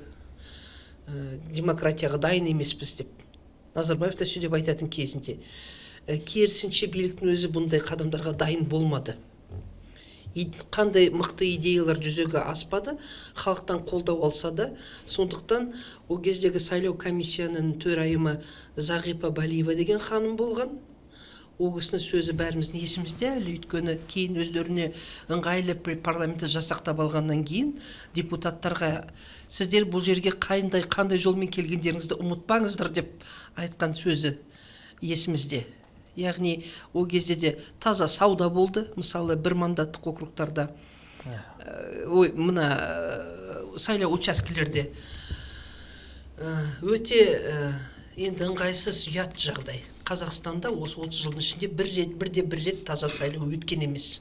демократияға дайын емеспіз деп. Назарбаев та сөйтіп айтатын кезінде. Керісінше, биліктің өзі бұндай қадамдарға дайын болмады. Қандай мықты идеялар жүзеге аспады, халықтан қолдау алса да. Сондықтан ол кездегі сайлау комиссияның төрайымы Зағипа Балиева деген ханым болған. Ол кісінің сөзі бәріміздің есімізде әлі, өйткені кейін өздеріне ыңғайлы парламентті жасақтап алғаннан кейін депутаттарға: «Сіздер бұл жерге қандай қандай жолмен келгендеріңізді ұмытпаңыздар», – деп айтқан сөзі есімізде. Яғни ол кезде де таза сауда болды. Мысалы, бір мандаттық округтарда, ой, мына сайлау учаскелерде өте енді ыңғайсыз, ұят жағдай. Қазақстанда осы 30 жылдың ішінде бір рет, бірде бір рет таза сайлау өткен емес.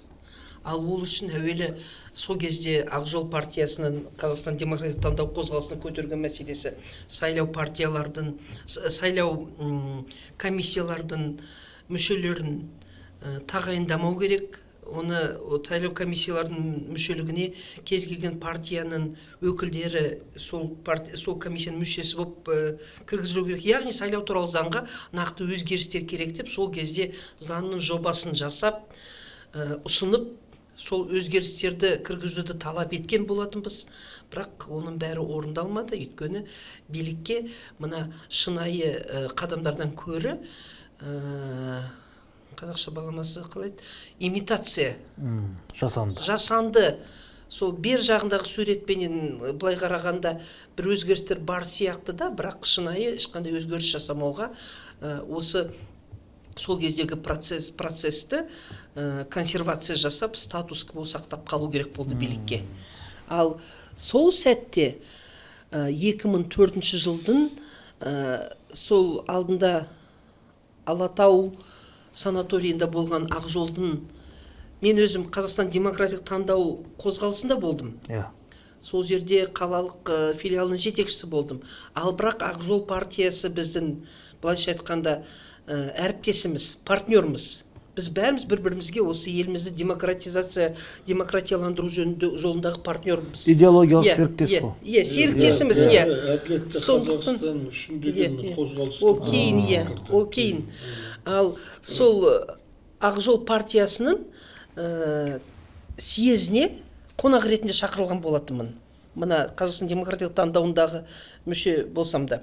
Ал ол үшін әуелі сол кезде Ақ жол партиясының, Қазақстан демократиялық таңдау қозғалысының көтерген мәселесі сайлау партиялардың, сайлау комиссиялардың мүшелерін тағайындамау керек. Оны сайлау комиссияларының мүшелігіне кез келген партияның өкілдері сол комиссияның мүшесі болып кіргізілу керек. Яғни сайлау туралы заңға нақты өзгерістер керек деп, сол кезде заңның жобасын жасап, ұсынып, сол өзгерістерді кіргізуді талап еткен болатынбыз. Бірақ оның бәрі орындалмады, өйткені билікке мына шынайы қадамдардан көрі, қазақша баламасы қалай еді, имитация, Жасанды. Жасанды. Сол бер жағындағы суретпенен былай қарағанда бір өзгерістер бар сияқты да, бірақ шынайы ешқандай өзгеріс жасамауға, осы сол кездегі процессті консервация жасап, статус-кво сақтап қалу керек болды билікке. Ал сол сәтте, 2004 жылдың сол алдында Алатау санаторийінде болған Ақжолдың, мен өзім Қазақстан демократиялық таңдау қозғалысында болдым. Сол жерде қалалық филиалының жетекшісі болдым. Ал бірақ Ақжол партиясы біздің, былайша айтқанда, әріптесіміз, партнеріміз. Біз бәріміз бір бірімізге осы елімізді демократизация, демократияландыру жөнінде жолындағы партнерміз. Идеологиялық серіктес қой. Иә, серіктесіміз, иә. Әділетті Сондықтан Қазақстан үшін деген Иә, иә. қозғалыс. Ол кейін, иә, ол кейін. Ал сол Ақжол партиясының съезіне қонақ ретінде шақырылған болатынмын, мына Қазақстан демократиялық таңдауындағы мүше болсам да.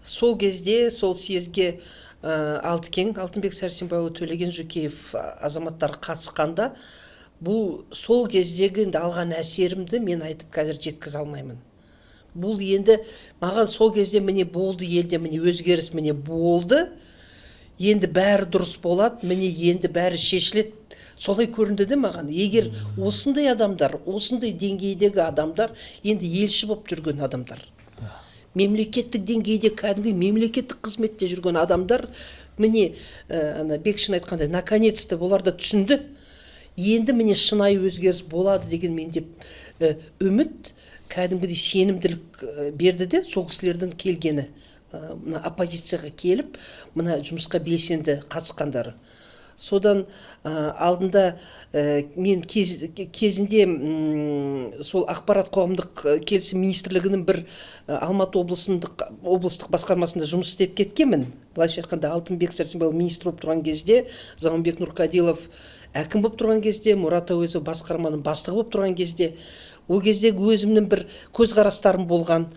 Сол кезде сол съезге Алтыкең, Алтынбек Сәрсенбайұлы, Төлеген Жүкеев азаматтары қатысқанда, бұл сол кездегі енді алған әсерімді мен айтып қазір жеткізе алмаймын. Бұл енді маған сол кезде міне болды, елде міне өзгеріс, міне болды, енді бәрі дұрыс болады, міне енді бәрі шешіледі, солай көрінді де маған. Егер осындай адамдар, осындай деңгейдегі адамдар, енді елші болып жүрген адамдар, мемлекеттік деңгейде кәдімгі мемлекеттік қызметте жүрген адамдар, міне, ана Бекшин айтқандай, наконец-то олар да түсінді, енді міне шынайы өзгеріс болады деген менде үміт, кәдімгідей сенімділік берді де сол кісілердің келгені, мына оппозицияға келіп, мына жұмысқа белсенді қатысқандары. Содан алдында мен кезінде сол ақпарат қоғамдық келісім министрлігінің бір Алматы облысындық облыстық басқармасында жұмыс істеп кеткенмін. Былайша айтқанда, Алтынбек Сәрсенбайұлы министр болып тұрған кезде, Заманбек Нұрқадилов әкім болып тұрған кезде, Мұрат Әуезов басқарманың бастығы болып тұрған кезде, ол кездегі өзімнің бір көзқарастарым болған.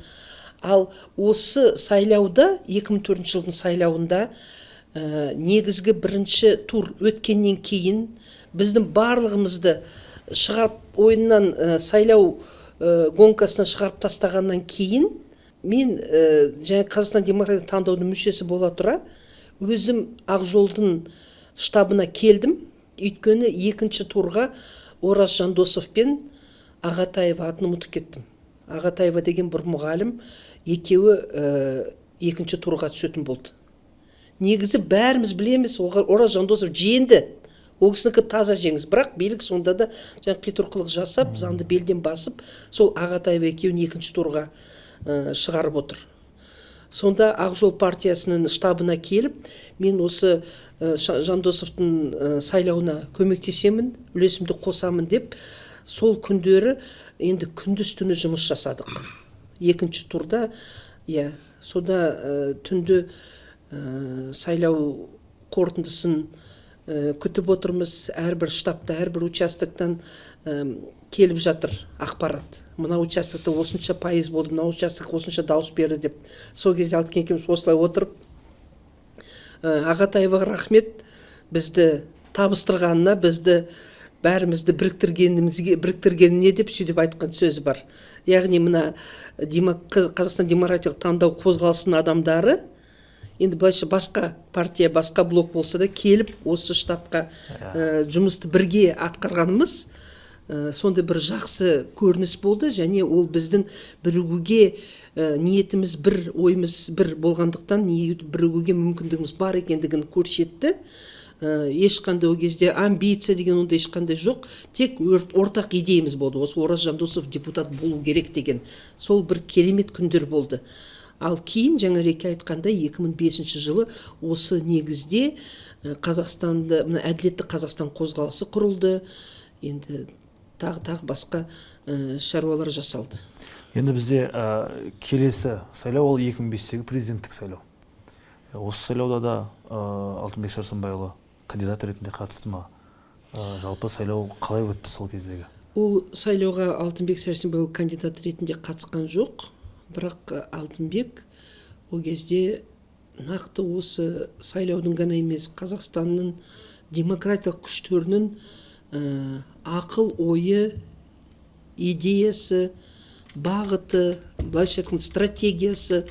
Ал осы сайлауда, 2004 жылдың сайлауында, негізгі бірінші тур өткеннен кейін біздің барлығымызды шығарып ойыннан, сайлау гонкасынан шығарып тастағаннан кейін, мен және Қазақстан демократиялық таңдаудың мүшесі бола тұра, өзім Ақжолдың штабына келдім. Өйткені екінші турға Ораз Жандосов пен Ағатаева, атын ұмытып кеттім, Ағатаева деген бір мұғалім, екеуі екінші турға түсетін болды. Негізі бәріміз білеміз, Ораз Жандосов жеңді, ол кісінікі таза жеңіс. Бірақ билік сонда да жаңағы қитұрқылық жасап, заңды белден басып, сол Ағатаева екеуін екінші турға шығарып отыр. Сонда Ақжол партиясының штабына келіп, мен осы Жандосовтың сайлауына көмектесемін, үлесімді қосамын деп, сол күндері енді күндіз түні жұмыс жасадық екінші турда, иә. Сонда түнде сайлау қорытындысын күтіп отырмыз. Әрбір штабта, әрбір участоктан келіп жатыр ақпарат: мына участокта осынша пайыз болды, мына участок осынша дауыс берді деп. Сол кезде Алтыкен екеуміз осылай отырып, Ағатаеваға рахмет бізді табыстырғанына, бізді бәрімізді біріктіргенімізге, біріктіргеніне деп сөйтіп айтқан сөзі бар. Яғни мына Қазақстан демократиялық таңдау қозғалысының адамдары енді былайша басқа партия, басқа блок болса да, келіп осы штабқа жұмысты бірге атқарғанымыз сондай бір жақсы көрініс болды. Және ол біздің бірігуге ниетіміз бір, ойымыз бір болғандықтан, бірігуге мүмкіндігіміз бар екендігін көрсетті. Ешқандай ол кезде амбиция деген ондай ешқандай жоқ, тек ортақ идеямыз болды: осы Ораз Жандосов депутат болу керек деген. Сол бір керемет күндер болды. Ал кейін жаңа Реке айтқандай, 2005 жылы осы негізде Қазақстанды, мына Әділетті Қазақстан қозғалысы құрылды. Енді тағы басқа шаруалар жасалды. Енді бізде келесі сайлау ол 2005-тегі президенттік сайлау. Осы сайлауда да Алтынбек Сәрсенбайұлы кандидат ретінде қатысты ма? Жалпы сайлау қалай өтті сол кездегі? Ол сайлауға Алтынбек Сәрсенбайұлы кандидат ретінде қатысқан жоқ, бірақ Алтынбек ол кезде нақты осы сайлаудың ғана емес, Қазақстанның демократиялық күштерінің ақыл ойы, идеясы, бағыты, былайша айтқанда стратегиясы,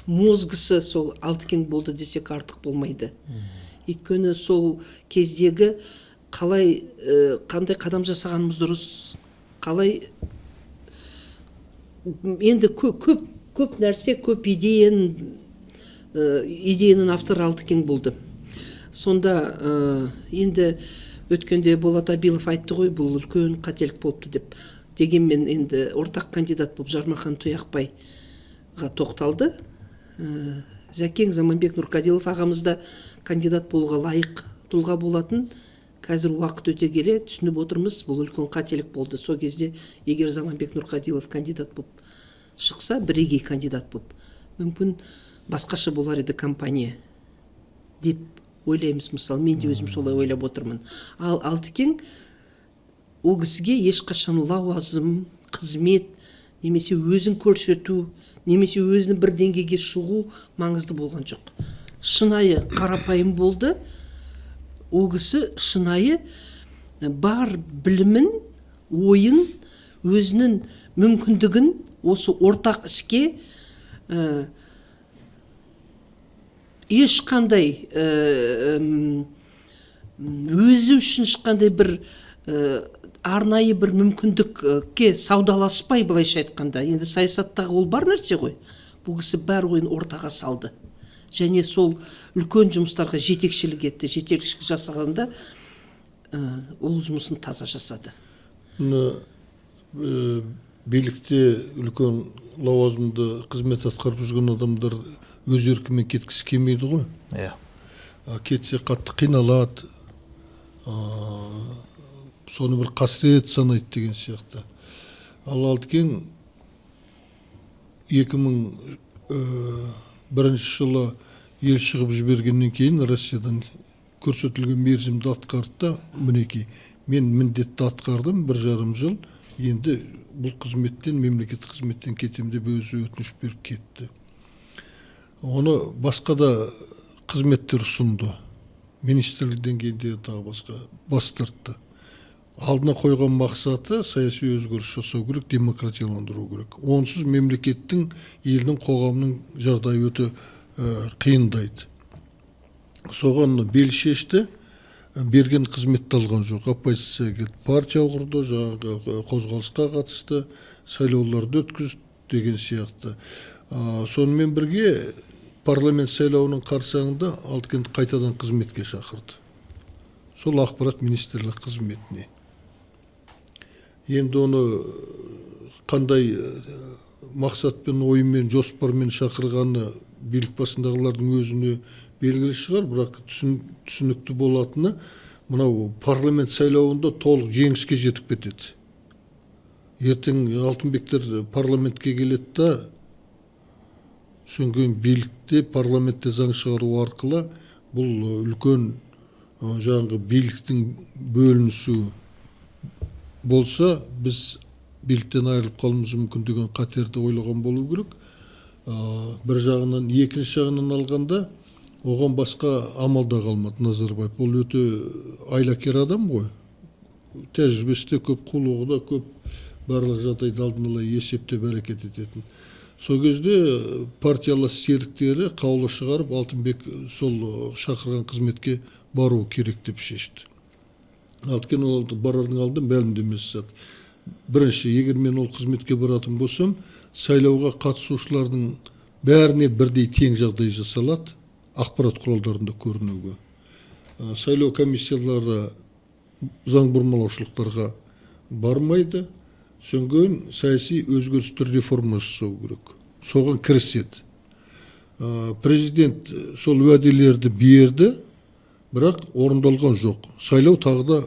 мозгысы сол Алтыкең болды десек артық болмайды. Өйткені сол кездегі қалай, қандай қадам жасағанымыз дұрыс, қалай енді көп нәрсе, көп идеяның авторы Алтыкең болды. Сонда енді өткенде Болат Абилов айтты ғой, бұл үлкен қателік болыпты деп. Дегенмен енді ортақ кандидат болып Жармахан Тұяқбайға тоқталды. Зәкең Заманбек Нұрқадилов ағамыз да кандидат болуға лайық тұлға болатын. Қазір уақыт өте келе түсініп отырмыз, бұл үлкен қателік болды. Сол кезде егер Заманбек Нұрқадилов кандидат болып шықса, бірегей кандидат болып, мүмкін басқаша болар еді компания деп ойлаймыз. Мысалы, мен де өзім солай ойлап отырмын. Ал Алтыкең ол кісіге ешқашан лауазым, қызмет немесе өзін көрсету, немесе өзінің бір деңгейге шығу маңызды болған жоқ. Шынайы қарапайым болды. Ол кісі шынайы бар білімін, ойын, өзінің мүмкіндігін осы ортақ іске ешқандай өзі үшін ешқандай бір арнайы бір мүмкіндікке саудаласпай, былайша айтқанда, енді саясаттағы ол бар нәрсе ғой, бұл кісі бар ойын ортаға салды және сол үлкен жұмыстарға жетекшілік етті. Жетекшілік жасағанда ол жұмысын таза жасады. Мына билікте үлкен лауазымды қызмет атқарып жүрген адамдар өз еркімен кеткісі келмейді ғой. Иә. Кетсе қатты қиналады, соны бір қасірет санайды деген сияқты. Ал Алтыкең 2001 жылы ел шығып жібергеннен кейін Россиядан көрсетілген мерзімді атқарды да, мінекей, мен міндетті атқардым 1,5 жыл, енді бұл қызметтен, мемлекеттік қызметтен кетемін деп өзі өтініш беріп кетті. Оны басқа да қызметтер ұсынды, министрлік деңгейінде тағы басқа, бас тартты. Алдына қойған мақсаты саяси өзгеріс жасау керек, демократияландыру керек. Онсыз мемлекеттің, елдің, қоғамның жағдайы өте қиындайды. Соған бел шешті, берген қызметті алған жоқ. Оппозиция келді, партия құрды, жаңағы қозғалысқа қатысты, сайлауларды өткізді деген сияқты. Сонымен бірге парламент сайлауының қарсаңында Алтыкеңді қайтадан қызметке шақырды. Сол ақпарат министрлігі қызметіне. Енді оны қандай мақсатпен, оймен, жоспармен шақырғаны билік басындағылардың өзіне белгілі шығар, бірақ түсінікті болатыны мынау парламент сайлауында толық жеңіске жетіп кетеді. Ертең Алтынбектер парламентке келеді да, содан кейін билікте, парламентте заң шығару арқылы бұл үлкен жаңағы биліктің бөлінісі болса, біз биліктен айырылып қалуымыз мүмкін деген қатерді ойлаған болу керек. Бір жағынан, екінші жағынан алғанда, оған басқа амал да қалмады Назарбаев. Ол өте айлакер адам ғой. Тәжірибесі де көп, қулығы да көп, барлық жағдайды алдын ала есептеп әрекет ететін. Сол кезде партиялас серіктері қаулы шығарып, Алтынбек сол шақырған қызметке бару керек деп шешті. Алтыкен ол барардың алдында мәлімдеме жасады. Бірінші, егер мен ол қызметке баратын болсам, сайлауға қатысушылардың бәріне бірдей тең жағдай жасалады, ақпарат құралдарында көрінуге. Сайлау комиссиялары заң бұрмалаушылықтарға бармайды. Содан кейін саяси өзгерістер, реформа жасау керек. Соған кіріседі. Президент сол уәделерді берді, бірақ орындалған жоқ. Сайлау тағы да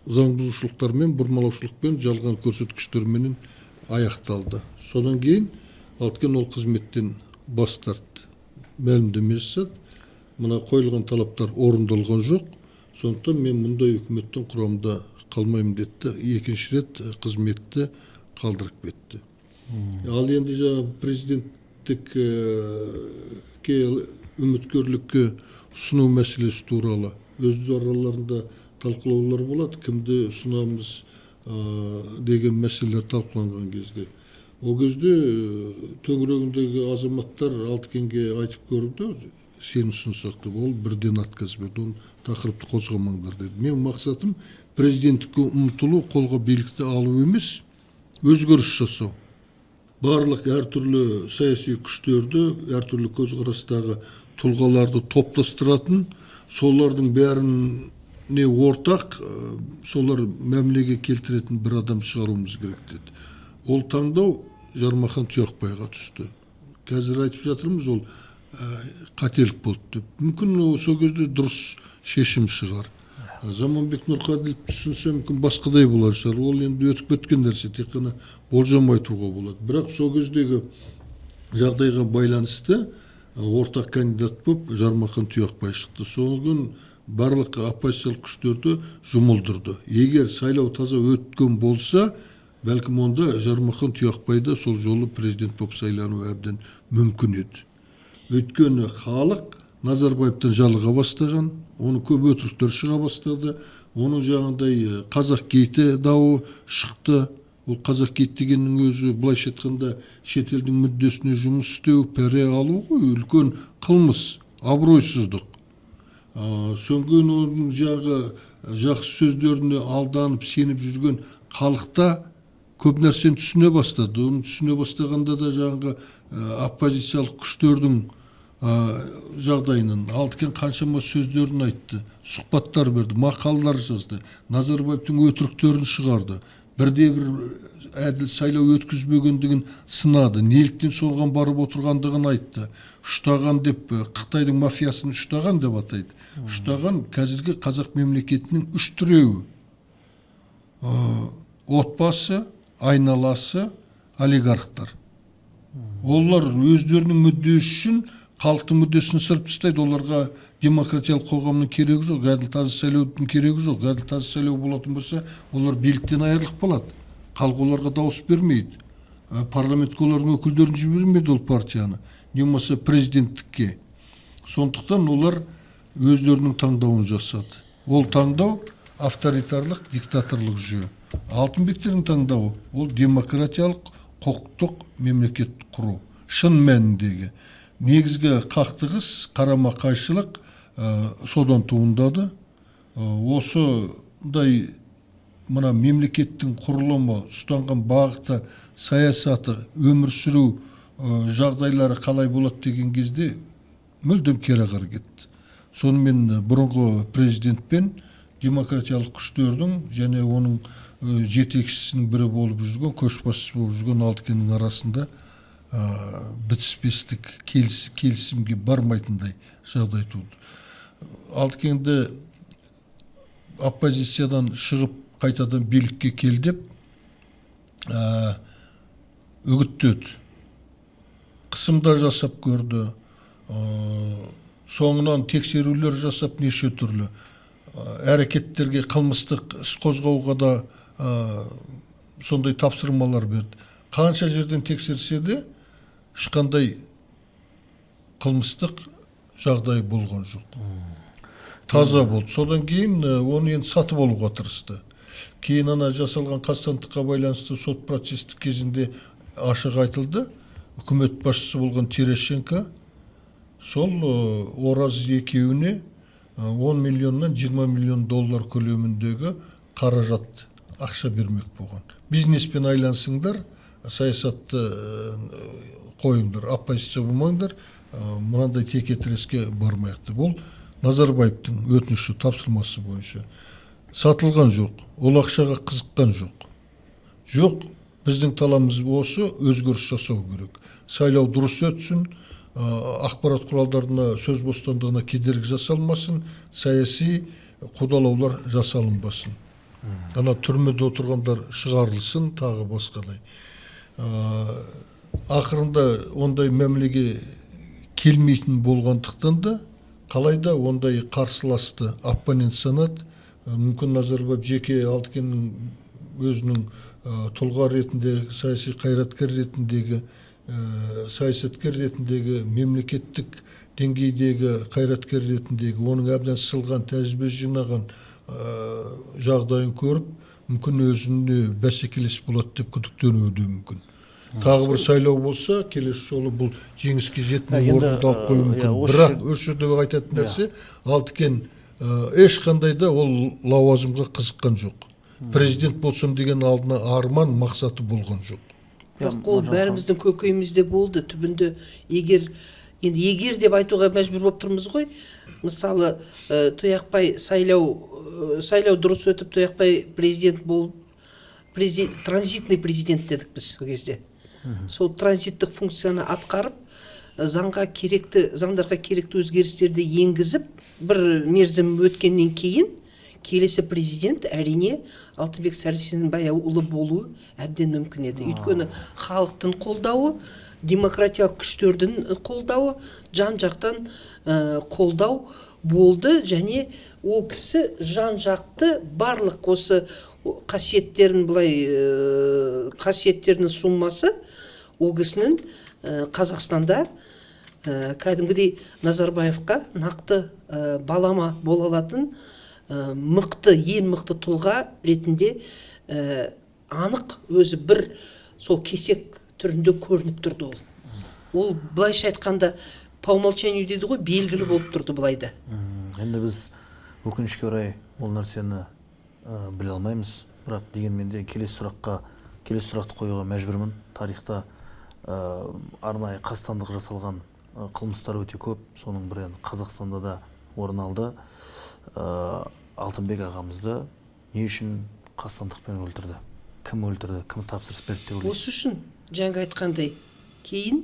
заң бұзушылықтармен, бұрмалаушылықпен, жалған көрсеткіштерменен аяқталды. Содан кейін Алтыкен ол қызметтен бас тартты, мәлімдеме жасады: мына қойылған талаптар орындалған жоқ, сондықтан мен мұндай үкіметтің құрамында қалмаймын деді. Екінші рет қызметті қалдырып кетті. Ал енді жаңағы президенттікке үміткерлікке ұсыну мәселесі туралы өз араларында талқылаулар болады. Кімді ұсынамыз деген мәселелер талқыланған кезде, ол кезде төңірегіндегі азаматтар Алтыкенге айтып көрді, сені ұсынсақ деп. Ол бірден отказ берді, оны тақырыпты қозғамаңдар деді. Менің мақсатым президенттікке ұмтылу, қолға билікті алу емес, өзгеріс жасау, барлық әртүрлі саяси күштерді, әртүрлі көзқарастағы тұлғаларды топтастыратын, солардың бәріне ортақ, солар мәмілеге келтіретін бір адам шығаруымыз керек деді. Ол таңдау Жармахан Тұяқбайға түсті. Қазір айтып жатырмыз, ол қателік болды деп. Мүмкін, ол сол кезде дұрыс шешім шығар. Заманбек Нұрқаділов түсінсе, мүмкін, басқадай болар шығар. Ол енді өтіп кеткен нәрсе, тек қана болжам айтуға болады. Бірақ сол кездегі жағдайға байланысты ортақ кандидат болып Жармахан Тұяқбай шықты. Содан барлық оппозициялық күштерді жұмылдырды. Егер сайлау таза өткен болса, бәлкім, онда Жармахан Тұяқбай да сол жолы президент болып сайлануы әбден мүмкін еді. Өйткені халық Назарбаевтан жалыға бастаған, оның көп өтіріктер шыға бастады, оның жаңағыдай қазақ гейті дауы шықты. Ол қазақ гейт дегеннің өзі, былайша айтқанда, шетелдің мүддесіне жұмыс істеу, пәре алу ғой, үлкен қылмыс, абыройсыздық. Содан кейін оның жағы жақсы сөздеріне алданып, сеніп жүрген халықта көп нәрсені түсіне бастады. Оны түсіне бастағанда да жаңағы оппозициялық күштердің жағдайынан Алтыкен қаншама сөздерін айтты, сұхбаттар берді, мақалалар жазды, Назарбаевтың өтіріктерін шығарды, бірде бір әділ сайлау өткізбегендігін сынады, неліктен соған барып отырғандығын айтты. Үштаған деп, Қытайдың мафиясын үштаған деп атайды. Үштаған қазіргі қазақ мемлекетінің үш тіреуі: отбасы, айналасы, олигархтар. Олар өздерінің мүддесі үшін халықтың мүддесін ысырып тастайды. Оларға демократиялық қоғамның керегі жоқ, әділ, таза сайлаудың керегі жоқ. Әділ, таза сайлау болатын болса, олар биліктен айырылып қалады, халық оларға дауыс бермейді, парламентке олардың өкілдерін жібермейді ол партияны, не болмаса президенттікке. Сондықтан олар өздерінің таңдауын жасады. Ол таңдау — авторитарлық, диктаторлық жүйе. Алтынбектердің таңдауы — ол демократиялық, құқықтық мемлекет құру. Шын мәніндегі негізгі қақтығыс, қарама қайшылық содан туындады. Осындай мына мемлекеттің құрылымы, ұстанған бағыты, саясаты, өмір сүру жағдайлары қалай болады деген кезде мүлдем кереғар кетті. Сонымен бұрынғы президентпен демократиялық күштердің және оның жетекшісінің бірі болып жүрген, көшбасшысы болып жүрген Алтыкеннің арасында бітіспестік, келісімге бармайтындай жағдай туды. Алтыкенді оппозициядан шығып, қайтадан билікке кел деп үгіттеді, қысым да жасап көрді, соңынан тексерулер жасап, неше түрлі әрекеттерге, қылмыстық іс қозғауға да сондай тапсырмалар берді. Қанша жерден тексерсе де, ешқандай қылмыстық жағдай болған жоқ, таза болды. Содан кейін оны енді сатып алуға тырысты. Кейін ана жасалған қастандыққа байланысты сот процестік кезінде ашық айтылды: үкімет басшысы болған Терещенко сол Ораз екеуіне 10 миллионнан 20 миллион доллар көлеміндегі қаражат, ақша бермек болған. Бизнеспен айлансыңдар, саясатты қойыңдар, оппозиция болмаңдар, мынандай текетіреске бармайық деп. Ол Назарбаевтың өтініші, тапсырмасы бойынша. Сатылған жоқ, ол ақшаға қызыққан жоқ. Жоқ, біздің талабымыз осы: өзгеріс жасау керек, сайлау дұрыс өтсін. Ақпарат құралдарына, сөз бостандығына кедергі жасалмасын, саяси қудалаулар жасалынбасын, ана түрмеде отырғандар шығарылсын, тағы басқадай. Ақырында ондай мәмілеге келмейтін болғандықтан да, қалайда ондай қарсыласты оппонент санады. Мүмкін, Назарбаев жеке Алтыкеннің өзінің тұлға ретіндегі, саяси қайраткер ретіндегі, саясаткер ретіндегі, мемлекеттік деңгейдегі қайраткер ретіндегі оның әбден сылған, тәжірибе жинаған жағдайын көріп, мүмкін, өзіне бәсекелес болады деп күдіктенуі де мүмкін. Тағы бір сайлау болса, келесі жолы бұл жеңіске жетмей, орнын алып қоюы мүмкін. Бірақ осы жерде айтатын нәрсе, Алтыкен ешқандай да ол лауазымға қызыққан жоқ, президент болсам деген алдына арман мақсаты болған жоқ. Бірақ ол бәріміздің көкейімізде болды түбінде. Егер енді, егер деп айтуға мәжбүр болып тұрмыз ғой. Мысалы, Тұяқбай сайлау дұрыс өтіп, Тұяқбай президент болып, президент, транзитный президент дедік біз сол кезде, сол транзиттік функцияны атқарып, заңға керекті, заңдарға керекті өзгерістерді енгізіп, бір мерзім өткеннен кейін келесі президент, әрине, Алтынбек Сәрсенбайұлы болуы әбден мүмкін еді. Өйткені халықтың қолдауы, демократиялық күштердің қолдауы, жан жақтан қолдау болды және ол кісі жан жақты барлық осы қасиеттерін былай, қасиеттерінің суммасы ол кісінің Қазақстанда кәдімгідей Назарбаевқа нақты балама бола алатын мықты, ең мықты тұлға ретінде анық өзі бір сол кесек түрінде көрініп тұрды. Ол былайша айтқанда, по умолчанию дейді ғой, белгілі болып тұрды былай да. Енді біз, өкінішке орай, ол нәрсені біле алмаймыз. Бірақ дегенмен де келесі сұрақты қоюға мәжбүрмін. Тарихта арнайы қастандық жасалған қылмыстар өте көп. Соның бірі енді Қазақстанда да орын алды. Алтынбек ағамызды не үшін қастандықпен өлтірді? Кім өлтірді, кім тапсырыс берді деп ойлайсыз? Осы үшін, жаңа айтқандай, кейін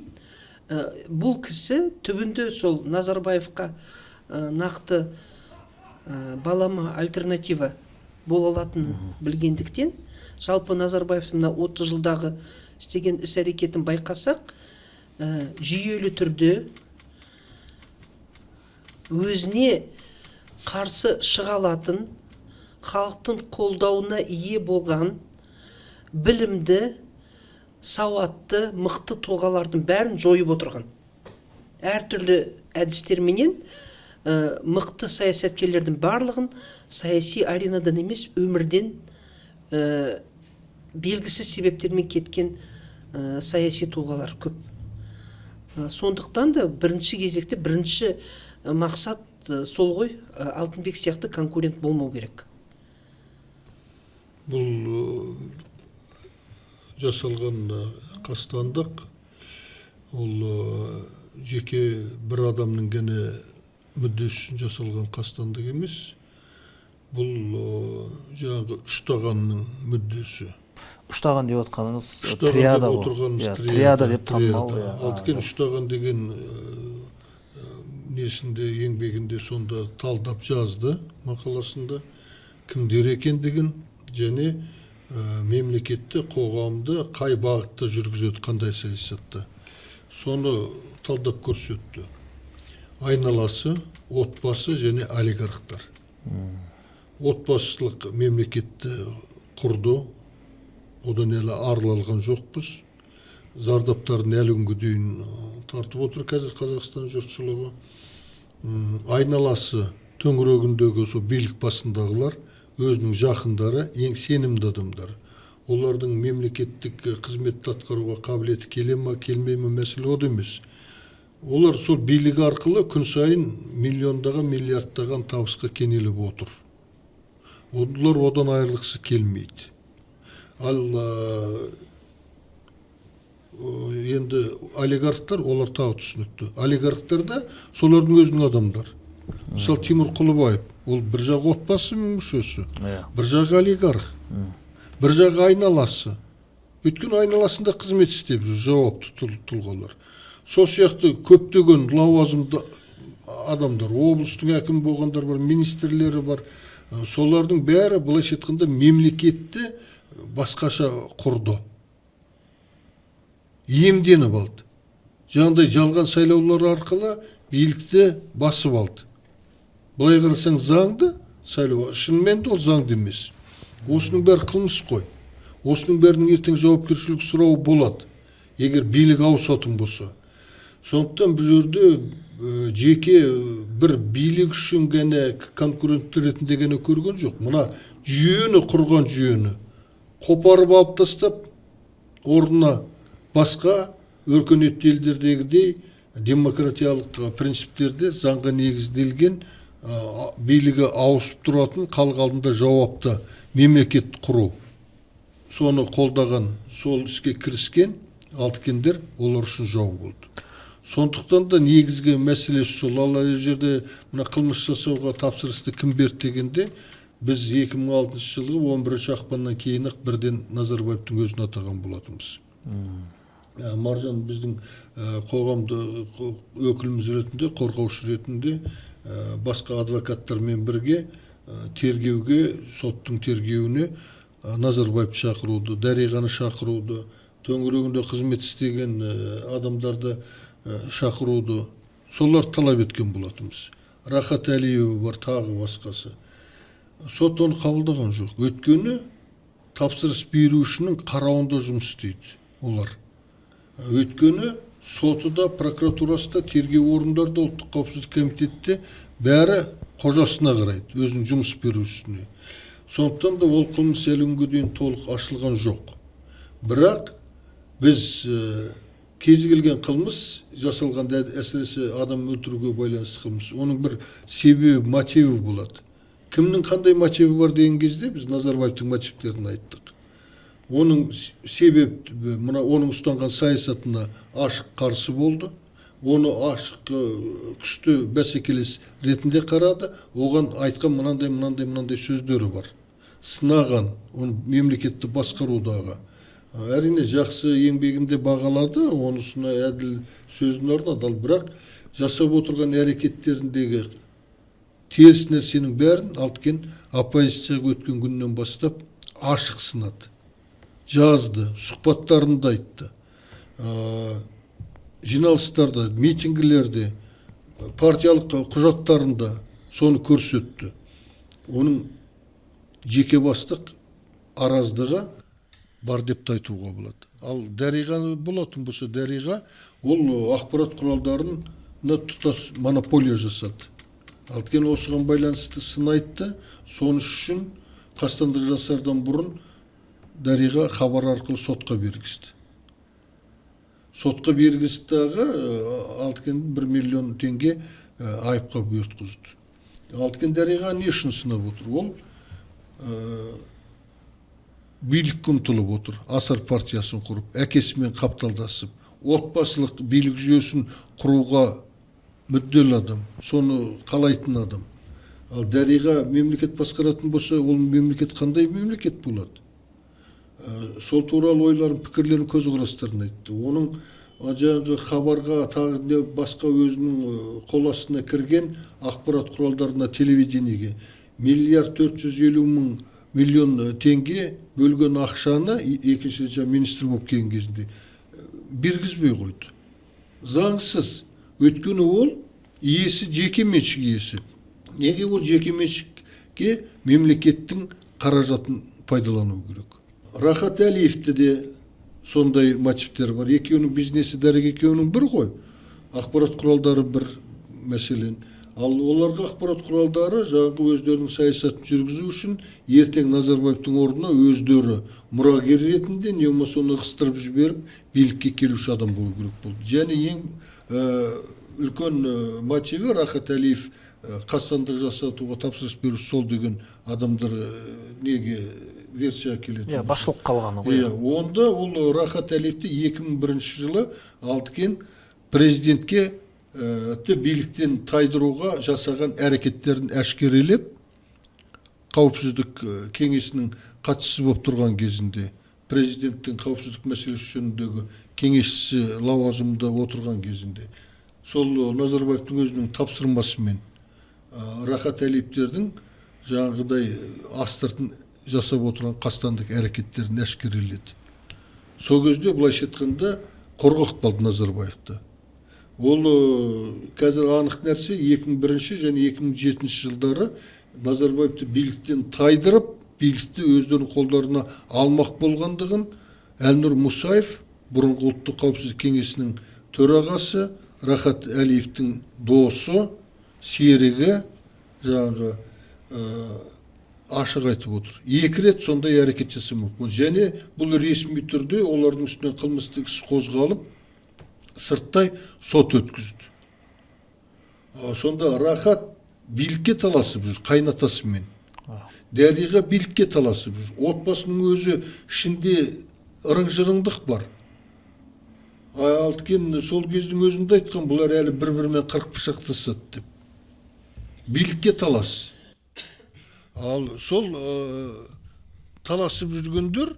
бұл кісі түбінде сол Назарбаевқа нақты балама, альтернатива бола алатынын білгендіктен, жалпы Назарбаевтың мына 30 жылдағы істеген іс әрекетін байқасақ, жүйелі түрде өзіне қарсы шыға алатын, халықтың қолдауына ие болған білімді, сауатты, мықты тұлғалардың бәрін жойып отырған. Әртүрлі әдістерменен мықты саясаткерлердің барлығын саяси аренадан емес, өмірден белгісіз себептермен кеткен саяси тұлғалар көп. Сондықтан да бірінші кезекте бірінші мақсат сол ғой, Алтынбек сияқты конкурент болмау керек. Бұл жасалған қастандық ол жеке бір адамның ғана мүддесі үшін жасалған қастандық емес. Бұл жаңағы үштағанның мүддесі. Үштаған деп отқаныңыз Үштаған триада деп ғой. отырғанымыз. Иә, триада деп танымал, Триада. иә. Алтыкен үштаған деген несінде, еңбегінде сонда талдап жазды мақаласында кімдер екендігін және мемлекетті, қоғамды қай бағытта жүргізеді, қандай саясатта, соны талдап көрсетті. Айналасы, отбасы және олигархтар. Отбасылық мемлекетті құрды, одан әлі арыла алған жоқпыз, зардаптарын әлі күнге дейін тартып отыр қазір Қазақстан жұртшылығы. Айналасы төңірегіндегі сол билік басындағылар, өзінің жақындары, ең сенімді адамдар. Олардың мемлекеттік қызметті атқаруға қабілеті келе ма, келмей ме, мәселе ода емес. Олар сол билік арқылы күн сайын миллиондаған, миллиардтаған табысқа кенеліп отыр. Олар одан айырылғысы келмейді. Ал енді олигархтар, олар тағы түсінікті. Олигархтар да солардың өзінің адамдары. Мысалы, Тимур Құлыбаев, ол бір жағы отбасы мүшесі, бір жағы олигарх, бір жағы айналасы. Өйткені айналасында қызмет істеп жүр жауапты тұлғалар. Сол сияқты көптеген лауазымды адамдар, облыстың әкімі болғандар бар, министрлері бар. Солардың бәрі, былайша айтқанда, мемлекетті басқаша құрды, иемденіп алды. Жаңағыдай жалған сайлаулар арқылы билікті басып алды. Былай қарасаң, заңды сайлау, шынымен де ол заңды емес. Осының бәрі қылмыс қой. Осының бәрінің ертең жауапкершілік сұрауы болады, егер билік ауысатын болса. Сондықтан бұл жерде жеке бір билік үшін ғана, конкурент ретінде ғана көрген жоқ. Мына жүйені, құрған жүйені қопарып алып тастап, орнына басқа өркениетті елдердегідей демократиялық принциптерде заңға негізделген, билігі ауысып тұратын, халық алдында жауапты мемлекет құру. Соны қолдаған, сол іске кіріскен алтыкендер олар үшін жау болды. Сондықтан да негізгі мәселесі сол. Ал ана жерде мына қылмыс жасауға тапсырысты кім берді дегенде, біз 2006 жылғы 11 ақпаннан кейін ақ бірден Назарбаевтың өзін атаған болатынбыз. Маржан біздің қоғамды өкіліміз ретінде, қорғаушы ретінде, басқа адвокаттармен бірге тергеуге, соттың тергеуіне Назарбаевты шақыруды, Дариғаны шақыруды, төңірегінде қызмет істеген адамдарды шақыруды, солар талап еткен болатынбыз. Рахат Әлиева бар, тағы басқасы. Сот оны қабылдаған жоқ, өйткені тапсырыс берушінің қарауында жұмыс істейді олар. Өйткені соты да, прокуратурасы да, тергеу орындары да, ұлттық қауіпсіздік комитеті, бәрі қожасына қарайды, өзінің жұмыс берушісіне. Сондықтан да ол қылмыс әлі күнге дейін толық ашылған жоқ. Бірақ біз кез келген қылмыс жасалғанда, әсіресе адам өлтіруге байланысты қылмыс, оның бір себебі, мотиві болады. Кімнің қандай мотиві бар деген кезде, біз Назарбаевтың мотивтерін айттық. Оның себеп мына оның ұстанған саясатына ашық қарсы болды, оны ашық күшті бәсекелес ретінде қарады. Оған айтқан мынандай, мынандай, мынандай сөздері бар, сынаған оны мемлекетті басқарудағы. Әрине, жақсы еңбегінде бағалады, онысына әділ сөзін арнады. Ал бірақ жасап отырған әрекеттеріндегі теріс нәрсенің бәрін Алтыкен оппозицияға өткен күннен бастап ашық сынады, жазды, сұхбаттарында айтты, жиналыстарда, митингілерде, партиялық құжаттарында соны көрсетті. Оның жеке бастық араздығы бар деп те айтуға болады. Ал Дариға болатын болса, Дариға ол ақпарат құралдарына тұтас монополия жасады. Алтыкен осыған байланысты сын айтты. Соны үшін қастандық жасардан бұрын Дариға Хабар арқылы сотқа бергізді. Сотқа бергізді дағы, Алтыкен 1 миллион теңге айыпқа бұйыртқызды. Алтыкен Дариға не үшін сынап отыр? Ол билікке ұмтылып отыр, Асар партиясын құрып, әкесімен қапталдасып, отбасылық билік жүйесін құруға мүдделі адам, соны қалайтын адам. Ал Дариға мемлекет басқаратын болса, ол мемлекет қандай мемлекет болады? Сол туралы ойларын, пікірлерін, көзқарастарын айтты. Оның жаңағы Хабарға, тағы не басқа өзінің қол астына кірген ақпарат құралдарына, телевидениеге миллиард 450 мың миллион теңге бөлген ақшаны екінші рет жаңа министр болып келген кезінде бергізбей қойды заңсыз. Өйткені ол иесі, жеке меншік иесі. Неге ол жеке меншікке мемлекеттің қаражатын пайдалану керек? Рахат Әлиевті де сондай мотивтер бар. Екеуінің бизнесі, Дариға екеуінің бір ғой, ақпарат құралдары бір, мәселен. Ал оларға ақпарат құралдары жаңағы өздерінің саясатын жүргізу үшін, ертең Назарбаевтың орнына өздері мұрагер ретінде, не болмаса оны ығыстырып жіберіп, билікке келуші адам болу керек болды. Және ең үлкен мотиві Рахат Әлиев қастандық жасатуға тапсырыс беруші сол деген адамдар неге версияға келетін Иә, болса. басшылық қалғаны ғой. Иә, онда ол Рахат Әлиевті 2001 жылы Алтыкен президентке биліктен тайдыруға жасаған әрекеттерін әшкерелеп, қауіпсіздік кеңесінің хатшысы болып тұрған кезінде Президенттің қауіпсіздік мәселесі жөніндегі кеңесшісі лауазымында отырған кезінде сол Назарбаевтың өзінің тапсырмасымен Рахат Әлиевтердің жаңағыдай астыртын жасап отырған қастандық әрекеттерін әшкереледі. Сол кезде, былайша айтқанда, қорғап қалды Назарбаевты. Ол қазір анық нәрсе, 2001 және 2007 жылдары Назарбаевты биліктен тайдырып, билікті өздерінің қолдарына алмақ болғандығын Әлнұр Мұсаев, бұрынғы Ұлттық қауіпсіздік кеңесінің төрағасы, Рахат Әлиевтің досы, серігі, жаңағы ашық айтып отыр. Екі рет сондай әрекет жасамақ және бұл ресми түрде олардың үстінен қылмыстық іс қозғалып, сырттай сот өткізді. Сонда Рахат билікке таласып жүр қайнатасымен, Дариға билікке таласып жүр, отбасының өзі ішінде ырың жырыңдық бар. Алткен сол кездің өзінде айтқан, бұлар әлі бір бірімен қырық пышақтасады деп. Билікке талас. Ал сол таласып жүргендер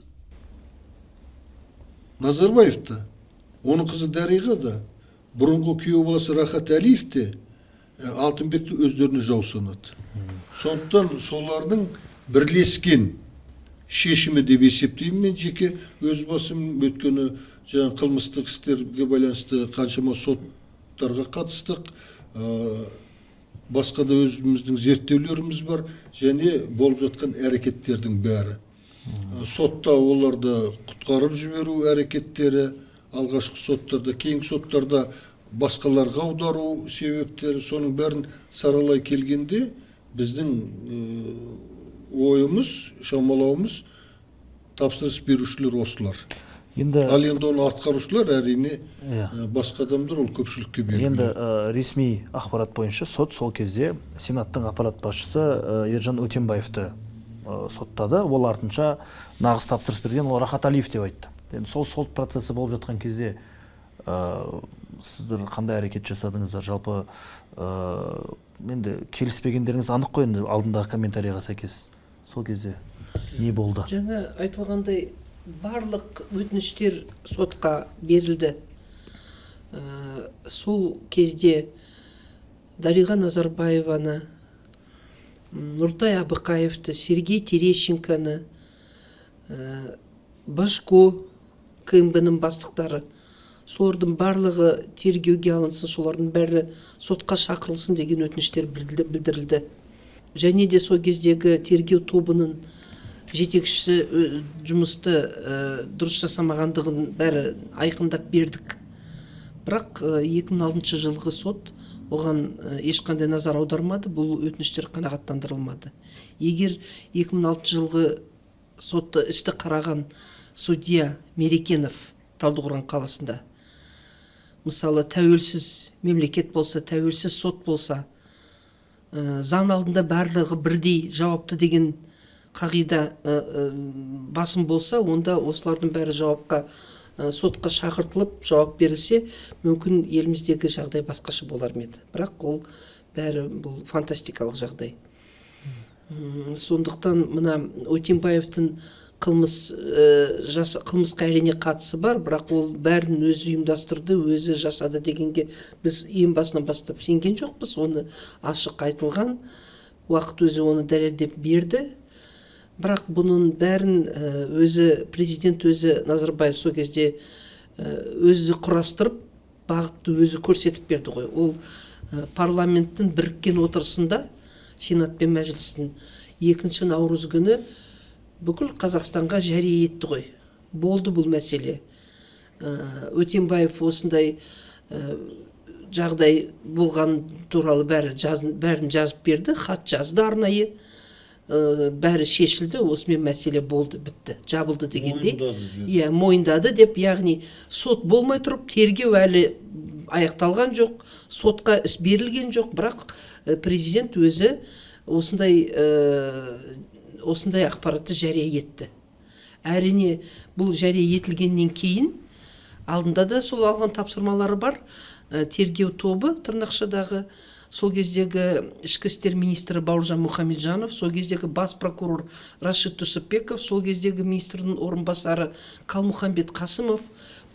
Назарбаев та, оның қызы Дариға да, бұрынғы күйеу баласы Рахат Әлиев те Алтынбекті өздеріне жау санады. Сондықтан солардың бірлескен шешімі деп есептеймін мен жеке өз басым, өйткені жаңағы қылмыстық істерге байланысты қаншама соттарға қатыстық, басқа да өзіміздің зерттеулеріміз бар және болып жатқан әрекеттердің бәрі. Сотта оларды құтқарып жіберу әрекеттері, алғашқы соттарда, кейінгі соттарда басқаларға аудару себептері, соның бәрін саралай келгенде, біздің ойымыз, шамалауымыз, тапсырыс берушілер осылар. Енді Ал енді оны атқарушылар, әрине, басқа адамдар, ол көпшілікке белгілі. Енді ресми ақпарат бойынша, сот сол кезде Сенаттың аппарат басшысы Ержан Өтембаевты соттады. Ол артынша нағыз тапсырыс берген ол Рахат Алиев деп айтты. Енді сол сот процесі болып жатқан кезде сіздер қандай әрекет жасадыңыздар? Жалпы енді келіспегендеріңіз анық қой енді алдындағы комментарийға сәйкес. Сол кезде не болды? Жаңа айтылғандай, барлық өтініштер сотқа берілді. Сол кезде Дариға Назарбаеваны, Нұртай Абықаевты, Сергей Терещенконы, Божко, КНБ-ның бастықтары, солардың барлығы тергеуге алынсын, солардың бәрі сотқа шақырылсын деген өтініштер білдірілді. Және де сол кездегі тергеу тобының жетекшісі жұмысты дұрыс жасамағандығын бәрі айқындап бердік. Бірақ 2006 жылғы сот оған ешқандай назар аудармады, бұл өтініштер қанағаттандырылмады. Егер 2006 жылғы сотты, істі қараған судья Мерекенов Талдықорған қаласында, мысалы, тәуелсіз мемлекет болса, тәуелсіз сот болса, заң алдында барлығы бірдей жауапты деген қағида басым болса, онда осылардың бәрі жауапқа, сотқа шақыртылып, жауап берілсе, мүмкін, еліміздегі жағдай басқаша болар ма еді. Бірақ ол бәрі бұл фантастикалық жағдай. Сондықтан мына Өтембаевтың қылмысқа әрине қатысы бар, бірақ ол бәрін өзі ұйымдастырды, өзі жасады дегенге біз ең басынан бастап сенген жоқпыз. Оны ашық айтылған, уақыт өзі оны дәлелдеп берді. Бірақ бұның бәрін өзі президент, өзі Назарбаев сол кезде өзі құрастырып, бағытты өзі көрсетіп берді ғой. Ол парламенттің біріккен отырысында, Сенат пен Мәжілістің, 2 наурыз күні бүкіл Қазақстанға жария етті ғой. Болды бұл мәселе. Өтембаев осындай жағдай болған туралы бәрі бәрін жазып берді, хат жазды арнайы. Бәрі шешілді, осымен мәселе болды, бітті, жабылды дегендей. Мойындады деді. Иә, мойындады деп. Яғни сот болмай тұрып, тергеу әлі аяқталған жоқ, сотқа іс берілген жоқ, бірақ президент өзі осындай ақпаратты жария етті. Әрине, бұл жария етілгеннен кейін алдында да сол алған тапсырмалары бар. Тергеу тобы тырнақшадағы Сол кездегі ішкі істер министрі Бауыржан Мұхамеджанов, сол кездегі бас прокурор Рашид Түсіпбеков, сол кездегі министрдің орынбасары Қалмұханбет Қасымов,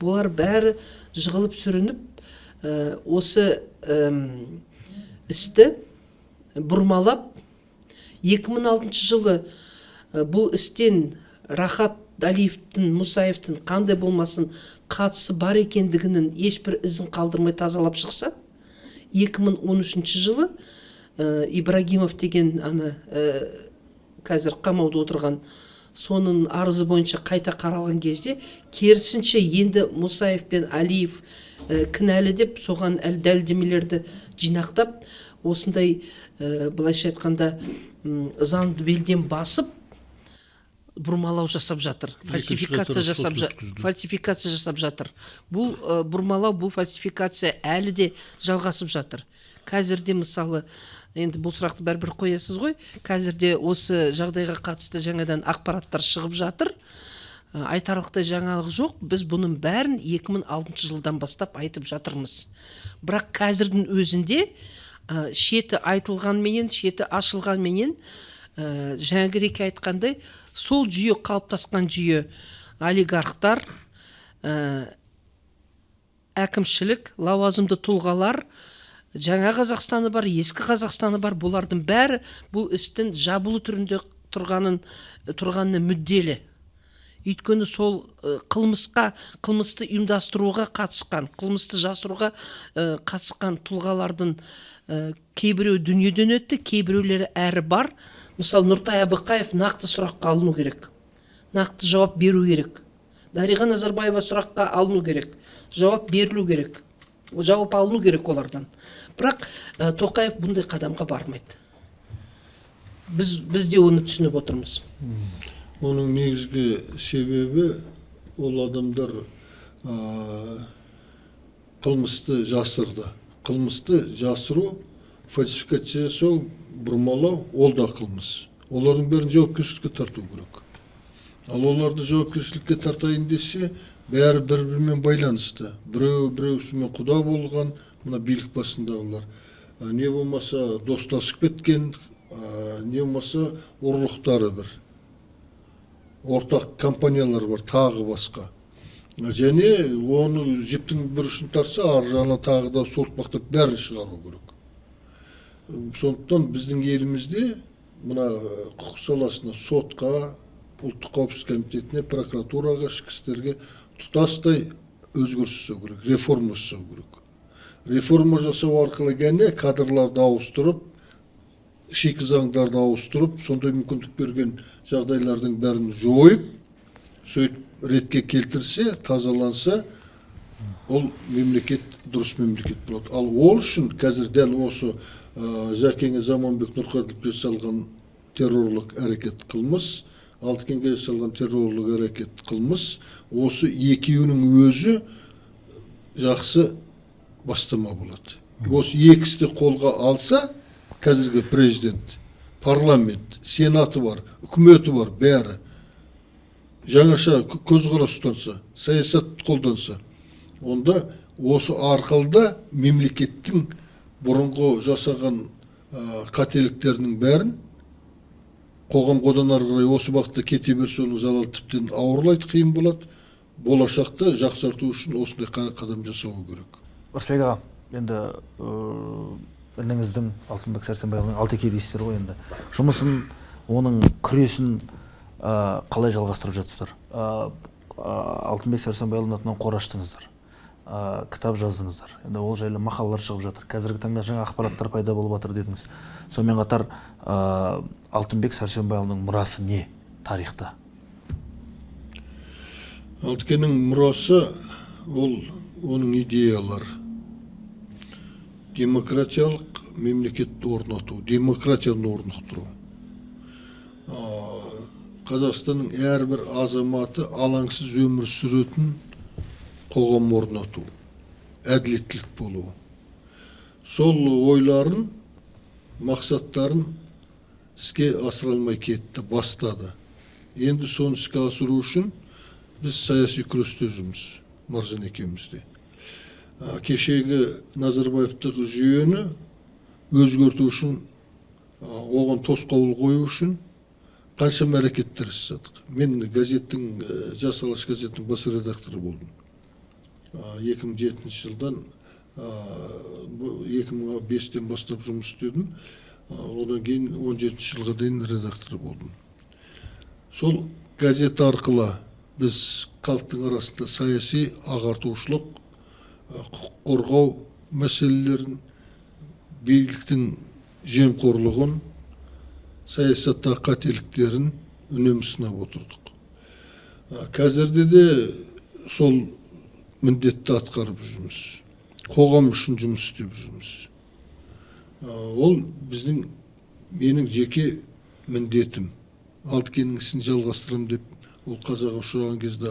бұлар бәрі жығылып сүрініп, осы істі бұрмалап, 2006 жылы бұл істен Рахат Далиевтің, Мұсаевтың қандай болмасын қатысы бар екендігінің ешбір ізін қалдырмай тазалап шықса, 2013 жылы Ибрагимов деген ана қазір қамауда отырған, соның арызы бойынша қайта қаралған кезде керісінше енді Мұсаев пен Алиев кінәлі деп, соған дәлелдемелерді жинақтап, осындай былайша айтқанда, заңды белден басып бұрмалау жасап жатыр, фальсификация жасап, фальсификация жасап жатыр. Бұл бұрмалау, бұл фальсификация әлі де жалғасып жатыр. Қазір де, мысалы, енді бұл сұрақты бәрібір қоясыз ғой, қазір де осы жағдайға қатысты жаңадан ақпараттар шығып жатыр. Айтарлықтай жаңалық жоқ. Біз бұның бәрін 2006 жылдан бастап айтып жатырмыз. Бірақ қазірдің өзінде шеті айтылғанменен, шеті ашылғанменен, жаңағы Реке айтқандай, сол жүйе, қалыптасқан жүйе, олигархтар, әкімшілік, лауазымды тұлғалар, жаңа Қазақстаны бар, ескі Қазақстаны бар, бұлардың бәрі бұл істің жабулы түрінде тұрғанына мүдделі. Өйткені сол қылмысты ұйымдастыруға қатысқан, қылмысты жасыруға қатысқан тұлғалардың кейбіреуі дүниеден өтті, кейбіреулері әрі бар. Мысалы, Нұртай Әбіқаев нақты сұраққа алыну керек, нақты жауап беру керек. Дариға Назарбаева сұраққа алыну керек, жауап берілу керек, жауап алыну керек олардан. Бірақ Тоқаев бұндай қадамға бармайды. Біз де оны түсініп отырмыз. Оның негізгі себебі, ол адамдар қылмысты жасырды. Қылмысты жасыру, фальсификация жасау, бұрмалау, ол да қылмыс. Олардың бәрін жауапкершілікке тарту керек. Ал оларды жауапкершілікке тартайын десе, бәрі бір бірімен байланысты. Біреу біреусімен құда болған, мына билік басындағылар, не болмаса достасып кеткен, не болмаса ұрлықтары бір, ортақ компаниялар бар, тағы басқа. Және оны жіптің бір ұшын тартса, ар жағынан тағы да суыртпақтап бәрін шығару керек. Сондықтан біздің елімізде мына құқық саласына, сотқа, ұлттық қауіпсіздік комитетіне, прокуратураға, ішкі істерге тұтастай өзгеріс жасау керек, реформа жасау керек. Реформа жасау арқылы ғана кадрларды ауыстырып, шикі заңдарды ауыстырып, сондай мүмкіндік берген жағдайлардың бәрін жойып, сөйтіп ретке келтірсе, тазаланса, ол мемлекет дұрыс мемлекет болады. Ал ол үшін қазір дәл осы Жәкеңе, Заманбек Нұрқаділовке жасалған террорлық әрекет қылмыс, Алтыкенге жасалған террорлық әрекет қылмыс, осы екеуінің өзі жақсы бастама болады. Осы екі істі қолға алса, қазіргі президент, парламент, сенаты бар, үкіметі бар, бәрі жаңаша көзқарас ұстанса, саясат қолданса, онда осы арқылы да мемлекеттің бұрынғы жасаған қателіктерінің бәрін қоғам одан ары қарай осы бағытта кете берсе, оның залалы тіптен ауырлайды, қиын болады. Болашақта жақсарту үшін осындай қадам жасау керек. Ырысбек аға, енді ініңіздің, Алтынбек Сәрсенбайұлының, Алтеке дейсіздер ғой енді, жұмысын, оның күресін қалай жалғастырып жатсыздар? Алтынбек Сәрсенбайұлының атынан қор аштыңыздар, кітап жаздыңыздар, енді ол жайлы мақалалар шығып жатыр, қазіргі таңда жаңа ақпараттар пайда болып жатыр дедіңіз. Сонымен қатар Алтынбек Сәрсенбайұлының мұрасы не тарихта? Алтыкенің мұрасы ол оның идеялары, демократиялық мемлекетті орнату, демократияны орнықтыру, Қазақстанның әрбір азаматы алаңсыз өмір сүретін қоғам орнату, әділеттілік болуы. Сол ойларын, мақсаттарын іске асыра алмай кетті, бастады. Енді соны іске асыру үшін біз саяси күресте жүрміз Маржан екеуміз де. Кешегі назарбаевтық жүйені Өзгерту үшін, оған тосқауыл қою үшін қаншама әрекеттер жасадық. Мен газеттің, «Жас Алаш» газетінің бас редакторы болдым. 2007 жылдан, 2005-тен бастап жұмыс істедім. Одан кейін 17 жылға дейін редактор болдым. Сол газет арқылы біз халықтың арасында саяси, ағартушылық, құқық қорғау мәселелерін, биліктің жемқорлығын, саясаттағы қателіктерін үнемі сынап отырдық. Қазірде де сол міндетті атқарып жүрміз. Қоғам үшін жұмыс істеп жүрміз. Ол біздің, менің жеке міндетім. Алтыкеннің ісін жалғастырамын деп ол қазаға ұшыраған кезде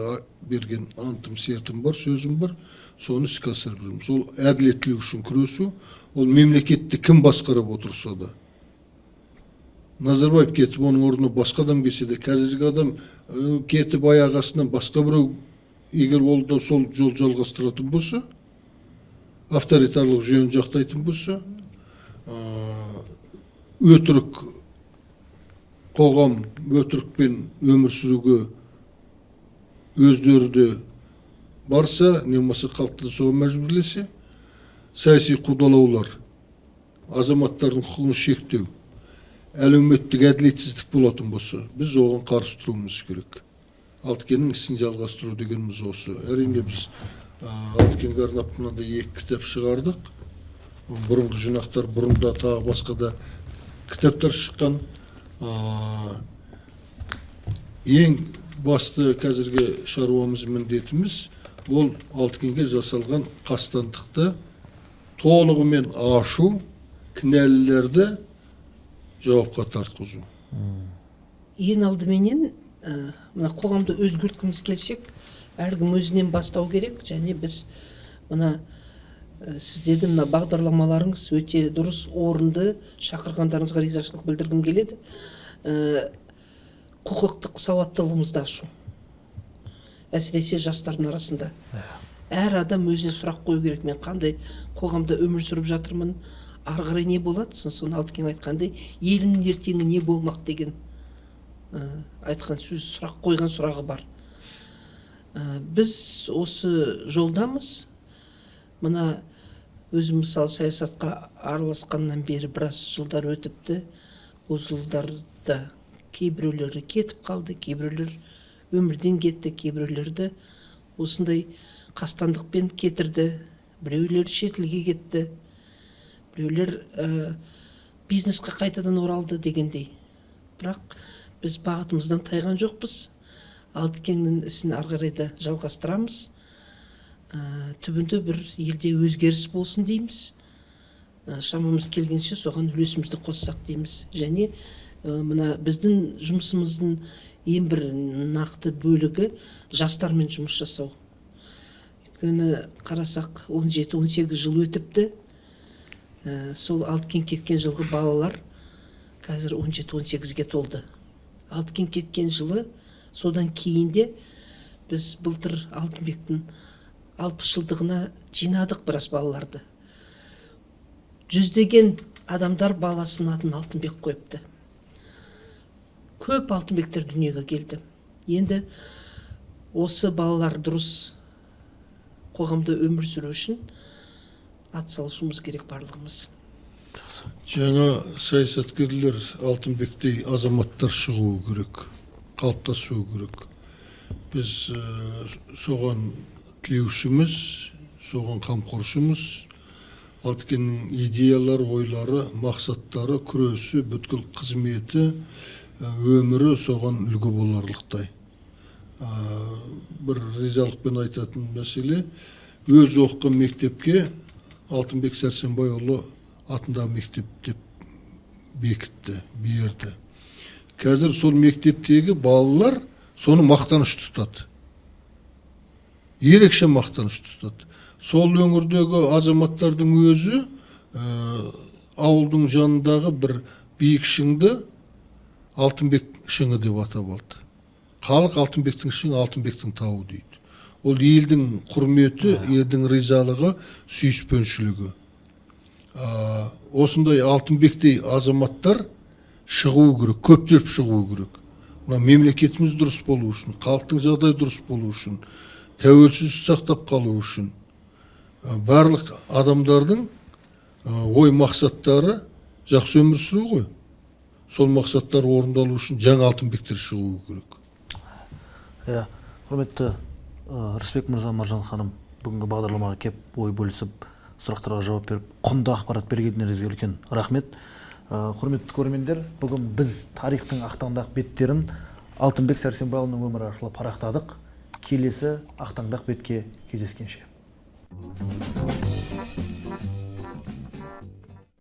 берген антым, сертім бар, сөзім бар, соны іске асырып жүрміз. Ол әділеттілік үшін күресу, ол мемлекетті кім басқарып отырса да, Назарбаев кетіп, оның орнына басқа адам келсе де, қазіргі адам кетіп, аяқ астынан басқа біреу, егер ол да сол жол жалғастыратын болса, авторитарлық жүйені жақтайтын болса, өтірік қоғам, өтірікпен өмір сүруге өздері де барса, не болмаса халықты соған мәжбүрлесе, саяси қудалаулар, азаматтардың құқығын шектеу, әлеуметтік әділетсіздік болатын болса, біз оған қарсы тұруымыз керек. Алтыкеннің ісін жалғастыру дегеніміз осы. Әрине, біз Алтыкенге арнап мынандай екі кітап шығардық. Бұрынғы жинақтар, бұрында тағы басқа да кітаптар шыққан. Ең басты қазіргі шаруамыз, міндетіміз ол Алтыкенге жасалған қастандықты толығымен ашу, кінәлілерді жауапқа тартқызу. Ең алдыменен мына қоғамды өзгерткіміз келсек, әркім өзінен бастау керек. Және біз мына сіздердің мына бағдарламаларыңыз өте дұрыс, орынды, шақырғандарыңызға ризашылық білдіргім келеді. Құқықтық сауаттылығымызды ашу, әсіресе жастардың арасында. Әр адам өзіне сұрақ қою керек: мен қандай қоғамда өмір сүріп жатырмын, ары қарай не болады? Сосын Алтыкең айтқандай, елімнің ертеңі не болмақ деген айтқан сөз, сұрақ қойған сұрағы бар. Біз осы жолдамыз. Мына өзім, мысалы, саясатқа араласқаннан бері біраз жылдар өтіпті. Бұл жылдарда кейбіреулері кетіп қалды, кейбіреулер өмірден кетті, кейбіреулерді осындай қастандықпен кетірді, біреулер шетелге кетті, біреулер бизнеске қайтадан оралды дегендей. Бірақ біз бағытымыздан тайған жоқпыз. Алтыкеңнің ісін ары қарай да жалғастырамыз. Түбінде бір елде өзгеріс болсын дейміз. Шамамыз келгенше соған үлесімізді қоссақ дейміз. Және мына біздің жұмысымыздың ең бір нақты бөлігі — жастармен жұмыс жасау. Өйткені қарасақ, 17-18 жыл өтіпті. Сол Алтыкен кеткен жылғы балалар қазір 17-18-ге толды. Алтыкен кеткен жылы, содан кейін де біз былтыр Алтынбектің 60 жылдығына жинадық біраз балаларды. Жүздеген адамдар баласының атын Алтынбек қойыпты. Көп Алтынбектер дүниеге келді. Енді осы балалар дұрыс қоғамда өмір сүру үшін атсалысуымыз керек барлығымыз. Жаңа саясаткерлер, Алтынбектей азаматтар шығуы керек, қалыптасуы керек. Біз соған тілеушіміз, соған қамқоршымыз. Алтыкеннің идеялары, ойлары, мақсаттары, күресі, бүткіл қызметі, өмірі соған үлгі боларлықтай. Бір ризалықпен айтатын мәселе, өз оқыған мектепке Алтынбек Сәрсенбайұлы атындағы мектеп деп бекітті, берді. Қазір сол мектептегі балалар соны мақтаныш тұтады, ерекше мақтаныш тұтады. Сол өңірдегі азаматтардың өзі ауылдың жанындағы бір биік шыңды Алтынбек шыңы деп атап алды. Халық Алтынбектің шыңы, Алтынбектің тауы дейді. Ол елдің құрметі, елдің ризалығы, сүйіспеншілігі. Осындай Алтынбектей азаматтар шығуы керек, көптеп шығуы керек. Мына мемлекетіміз дұрыс болу үшін, халықтың жағдайы дұрыс болу үшін, тәуелсіздік сақтап қалу үшін, барлық адамдардың ой мақсаттары жақсы өмір сүру ғой. Сол мақсаттар орындалу үшін жаңа Алтынбектер шығуы керек. Иә, құрметті Рысбек мырза, Маржан ханым, бүгінгі бағдарламаға кеп, ой бөлісіп, сұрақтарға жауап беріп, құнды ақпарат бергендеріңізге үлкен рахмет. Құрметті көрермендер, бүгін біз тарихтың ақтаңдақ беттерін Алтынбек Сәрсенбайұлының өмірі арқылы парақтадық. Келесі ақтаңдақ бетке кездескенше.